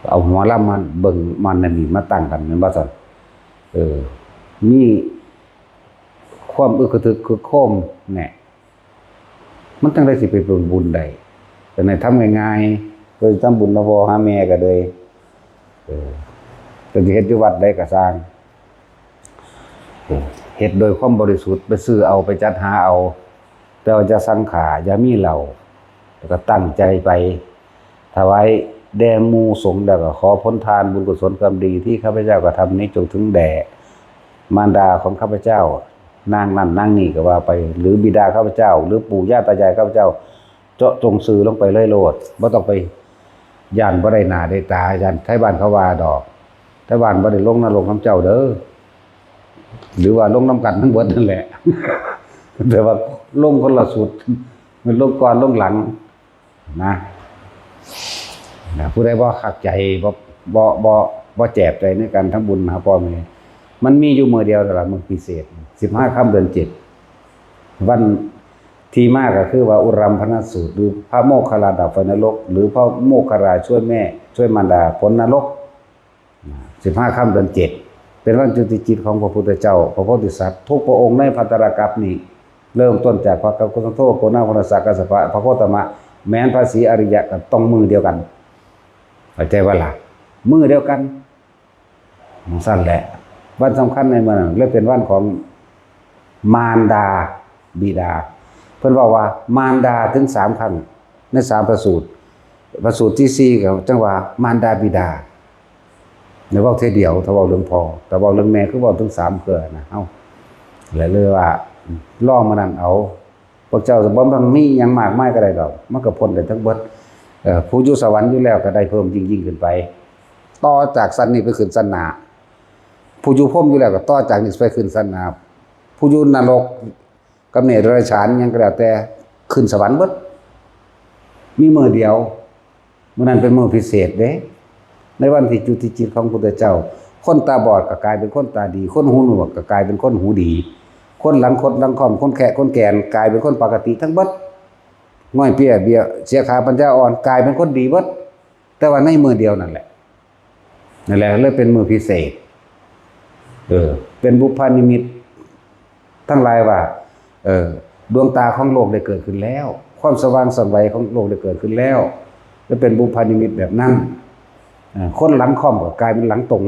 เอาหมอลำมาเบิ่ง มันนั่นนี่มาตั้งกัน แม่นบ่ซั่น เออ มีความอึกกระทึกคึกโครมแหน่ มันจั่งใดสิไปเป็นบุญได้ แต่ในทำง่ายๆ โดยทำบุญหาพ่อหาแม่ก็เลย เออ จะสิเฮ็ดอยู่วัดใดก็ซ่าง เออ เฮ็ดโดยความบริสุทธิ์ ไปซื้อเอา ไปจัดหาเอา แต่ว่าจะสังฆา อย่ามีเหล้า แล้วก็ตั้งใจไป ถวายแด่หมู่สงฆ์ แล้วก็ขอผลทานบุญกุศลความดีที่ข้าพเจ้ากระทำนี้จงถึงแด่มารดาของข้าพเจ้า นางนั่นนางนี่ก็ว่าไป หรือบิดาข้าพเจ้า หรือปู่ย่าตายายข้าพเจ้า เจาะจงสื่อลงไปเลยโลด บ่ต้องไปย้านบ่ได้หน้าได้ตา ย้านไทบ้านเขาว่าดอก ไทบ้านบ่ได้ลงนรกนำเจ้าเด้อ หรือว่าลงนำกันทั้งเบิดนั่นแหละ แต่ว่าลงคนละสุด มันลงก่อนลงหลัง นะ นะ ผู้ใดบ่คักใจ บ่ บ่ บ่ บ่แจบใจในการทำบุญหาพ่อแม่ มันมีอยู่มื้อเดียวเท่านั้น มื้อพิเศษ สิบห้าค่ำเดือนเจ็ด วันที่มาก็คือว่าอุรัมพนสูตร หรือพระโมคคัลลาดับไฟนรก หรือพระโมคคัลลาช่วยแม่ ช่วยมารดาพ้นนรก สิบห้าค่ำเดือนเจ็ด เป็นวันจุติจิตของพระพุทธเจ้า พระโพธิสัตว์ ทุกพระองค์ในภัตตรกัปนี่ เริ่มต้นจากพระกัสสปะ โกนา โกณฑัสสะ กัสสปะ พระโคตมะ แม้นพระศรีอริยะก็ต้องมื้อเดียวกัน เข้าใจบ่ล่ะ มื้อเดียวกัน จั่งซั้นแหละ วันสำคัญในมื้อนั้นเลยเป็นวันของมารดาบิดา เพิ่นเว้าว่ามารดาถึงสามครั้ง ในสามพระสูตร พระสูตรที่สี่ก็จั่งว่ามารดาบิดา ในเว้าเทื่อเดียว ถ้าเว้าเรื่องพ่อ แต่เว้าเรื่องแม่คือเว้าถึงสามเทื่อนะ เอ้า แล้วเลยว่าลองมื้อนั้นเอา พวกเจ้าบ่ต้องมีหยังมากมายก็ได้ดอก มันก็พ้นได้ทั้งเบิด เอ่อ ผู้อยู่สวรรค์อยู่แล้วก็ได้เพิ่มยิ่งๆขึ้นไป ต่อจากชั้นนี้ไปขึ้นชั้นหน้า ผู้อยู่พรหมอยู่แล้วก็ต่อจากนี้ไปขึ้นชั้นหน้า ผู้อยู่นรกกับเนรฉานหยังก็แล้วแต่ ขึ้นสวรรค์เบิด มีมื้อเดียว มื้อนั้นเป็นมื้อพิเศษเด้ ในวันที่จุติจิตของพุทธเจ้า คนตาบอดก็กลายเป็นคนตาดี คนหูหนวกก็กลายเป็นคนหูดี คนหลังคดหลังค่อม คนแคะคนแกน กลายเป็นคนปกติทั้งเบิด ง่อยเปี้ยเบี้ย เสียขาปัญญาอ่อน กลายเป็นคนดีเบิด แต่ว่าในมื้อเดียวนั่นแหละ นั่นแหละเลยเป็นมื้อพิเศษ เออ เป็นบุพนิมิต ทั้งหลายว่า เออ ดวงตาของโลกได้เกิดขึ้นแล้ว ความสว่างไสวของโลกได้เกิดขึ้นแล้ว และเป็นบุพนิมิตแบบนั้น เออ คนหลังค่อมก็กลายเป็นหลังตรง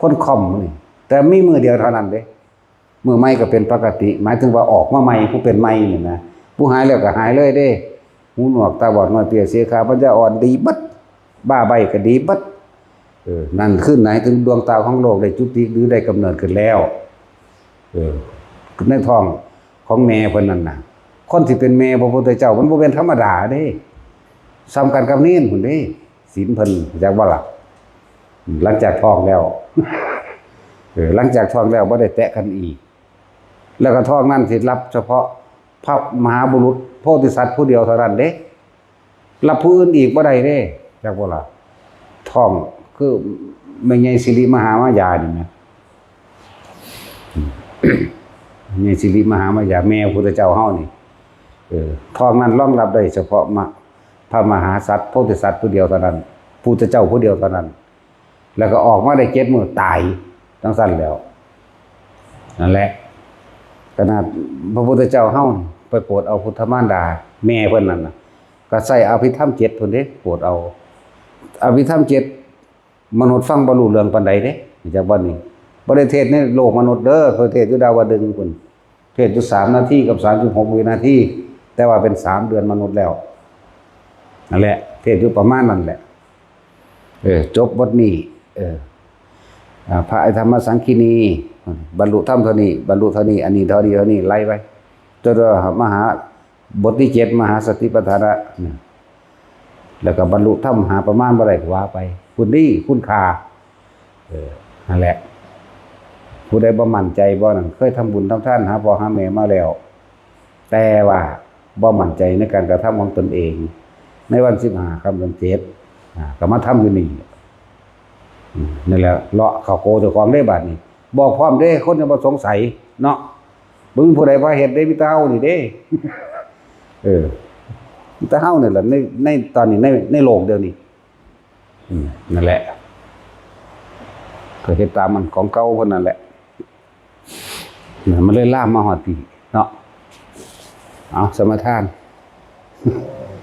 คนค่อมนี่ แต่มีมื้อเดียวเท่านั้นเด้ มื้อใหม่ก็เป็นปกติ หมายถึงว่าออกมาใหม่ ผู้เป็นใหม่นี่นะ ผู้หายแล้วก็หายเลยเด้ หูหนวกตาบอดง่อยเปี้ย เสียขาปัญญาอ่อนดีเบิด บ้าใบ้ก็ดีเบิด เออ นั่นคือหมายถึงดวงตาของโลกได้จุติหรือได้กำเนิดขึ้นแล้ว เออ ในท้องของแม่เพิ่นนั่นน่ะ คนที่เป็นแม่พระพุทธเจ้ามันบ่เป็นธรรมดาเด้ ส่ำกันกับเณรพุ้นเด้ ศีลเพิ่น จักบ่ล่ะ หลังจากท้องแล้ว เออ หลังจากท้องแล้วบ่ได้แตะกันอีก แล้วก็ท้องนั้นสิรับเฉพาะพระมหาบุรุษโพธิสัตว์ผู้เดียวเท่านั้นเด้ รับผู้อื่นอีกบ่ได้เด้ จักบ่ล่ะ ท้องคือแม่ใหญ่สิริมหามายานี่นะ แม่ใหญ่สิริมหามายา แม่พุทธเจ้าเฮานี่ เออ ท้องนั้นรองรับได้เฉพาะมะ พระมหาสัตว์โพธิสัตว์ผู้เดียวเท่านั้น พุทธเจ้าผู้เดียวเท่านั้น แล้วก็ออกมาได้เจ็ดมื้อตาย จั่งซั้นแล้ว นั่นแหละ ขนาดพระพุทธเจ้าเฮาไปโปรดเอาพุทธมารดา แม่เพิ่นนั่นน่ะ ก็ใช้อภิธรรมเจ็ดพุ้นเด้ โปรดเอา อภิธรรมเจ็ด มนุษย์ฟังบ่รู้เรื่องปานใดเด้ จากวันนี้ บ่ได้เทศน์ในโลกมนุษย์เด้อ เพิ่นเทศน์อยู่ดาวดึงส์พุ้น เทศน์อยู่สามนาทีกับสามสิบหกวินาที แต่ว่าเป็นสามเดือนมนุษย์แล้ว นั่นแหละ เทศน์อยู่ประมาณนั้นแหละ เออ จบบทนี้ เออ อ่า พระอภิธรรมสังคีนี บรรลุธรรมเท่านี้ บรรลุเท่านี้ อันนี้เท่านี้ เท่านี้ ไล่ไป จนว่ามหา บทที่เจ็ด มหาสติปัฏฐานะ เนี่ย แล้วก็บรรลุธรรมหาประมาณบ่ได้ก็ว่าไป คุณดีคุณค่า เออ นั่นแหละ ผู้ใดบ่มั่นใจบ่นั่น เคยทำบุญทำทานหาพ่อหาแม่มาแล้ว แต่ว่าบ่มั่นใจในการกระทำของตนเอง ในวันสิบห้าค่ำเดือนเจ็ด อ่า ก็มาทำอยู่นี่ อืม นั่นแหละ เลาะเข้าโกเจ้าของเด้บาดนี้ บอกพร้อมเด้ คนจะบ่สงสัยเนาะ บ่มีผู้ใดพาเฮ็ดเด้ มีแต่เฮานี่เด้ เออ มีแต่เฮานี่แหละ ใน ในตอนนี้ ใน ในโลกเดี๋ยวนี้ อืม นั่นแหละ ก็เฮ็ดตามมันของเก่าเพิ่นนั่นแหละ นะ มันเลยลามมาฮอดพี้เนาะ เอา สมาทาน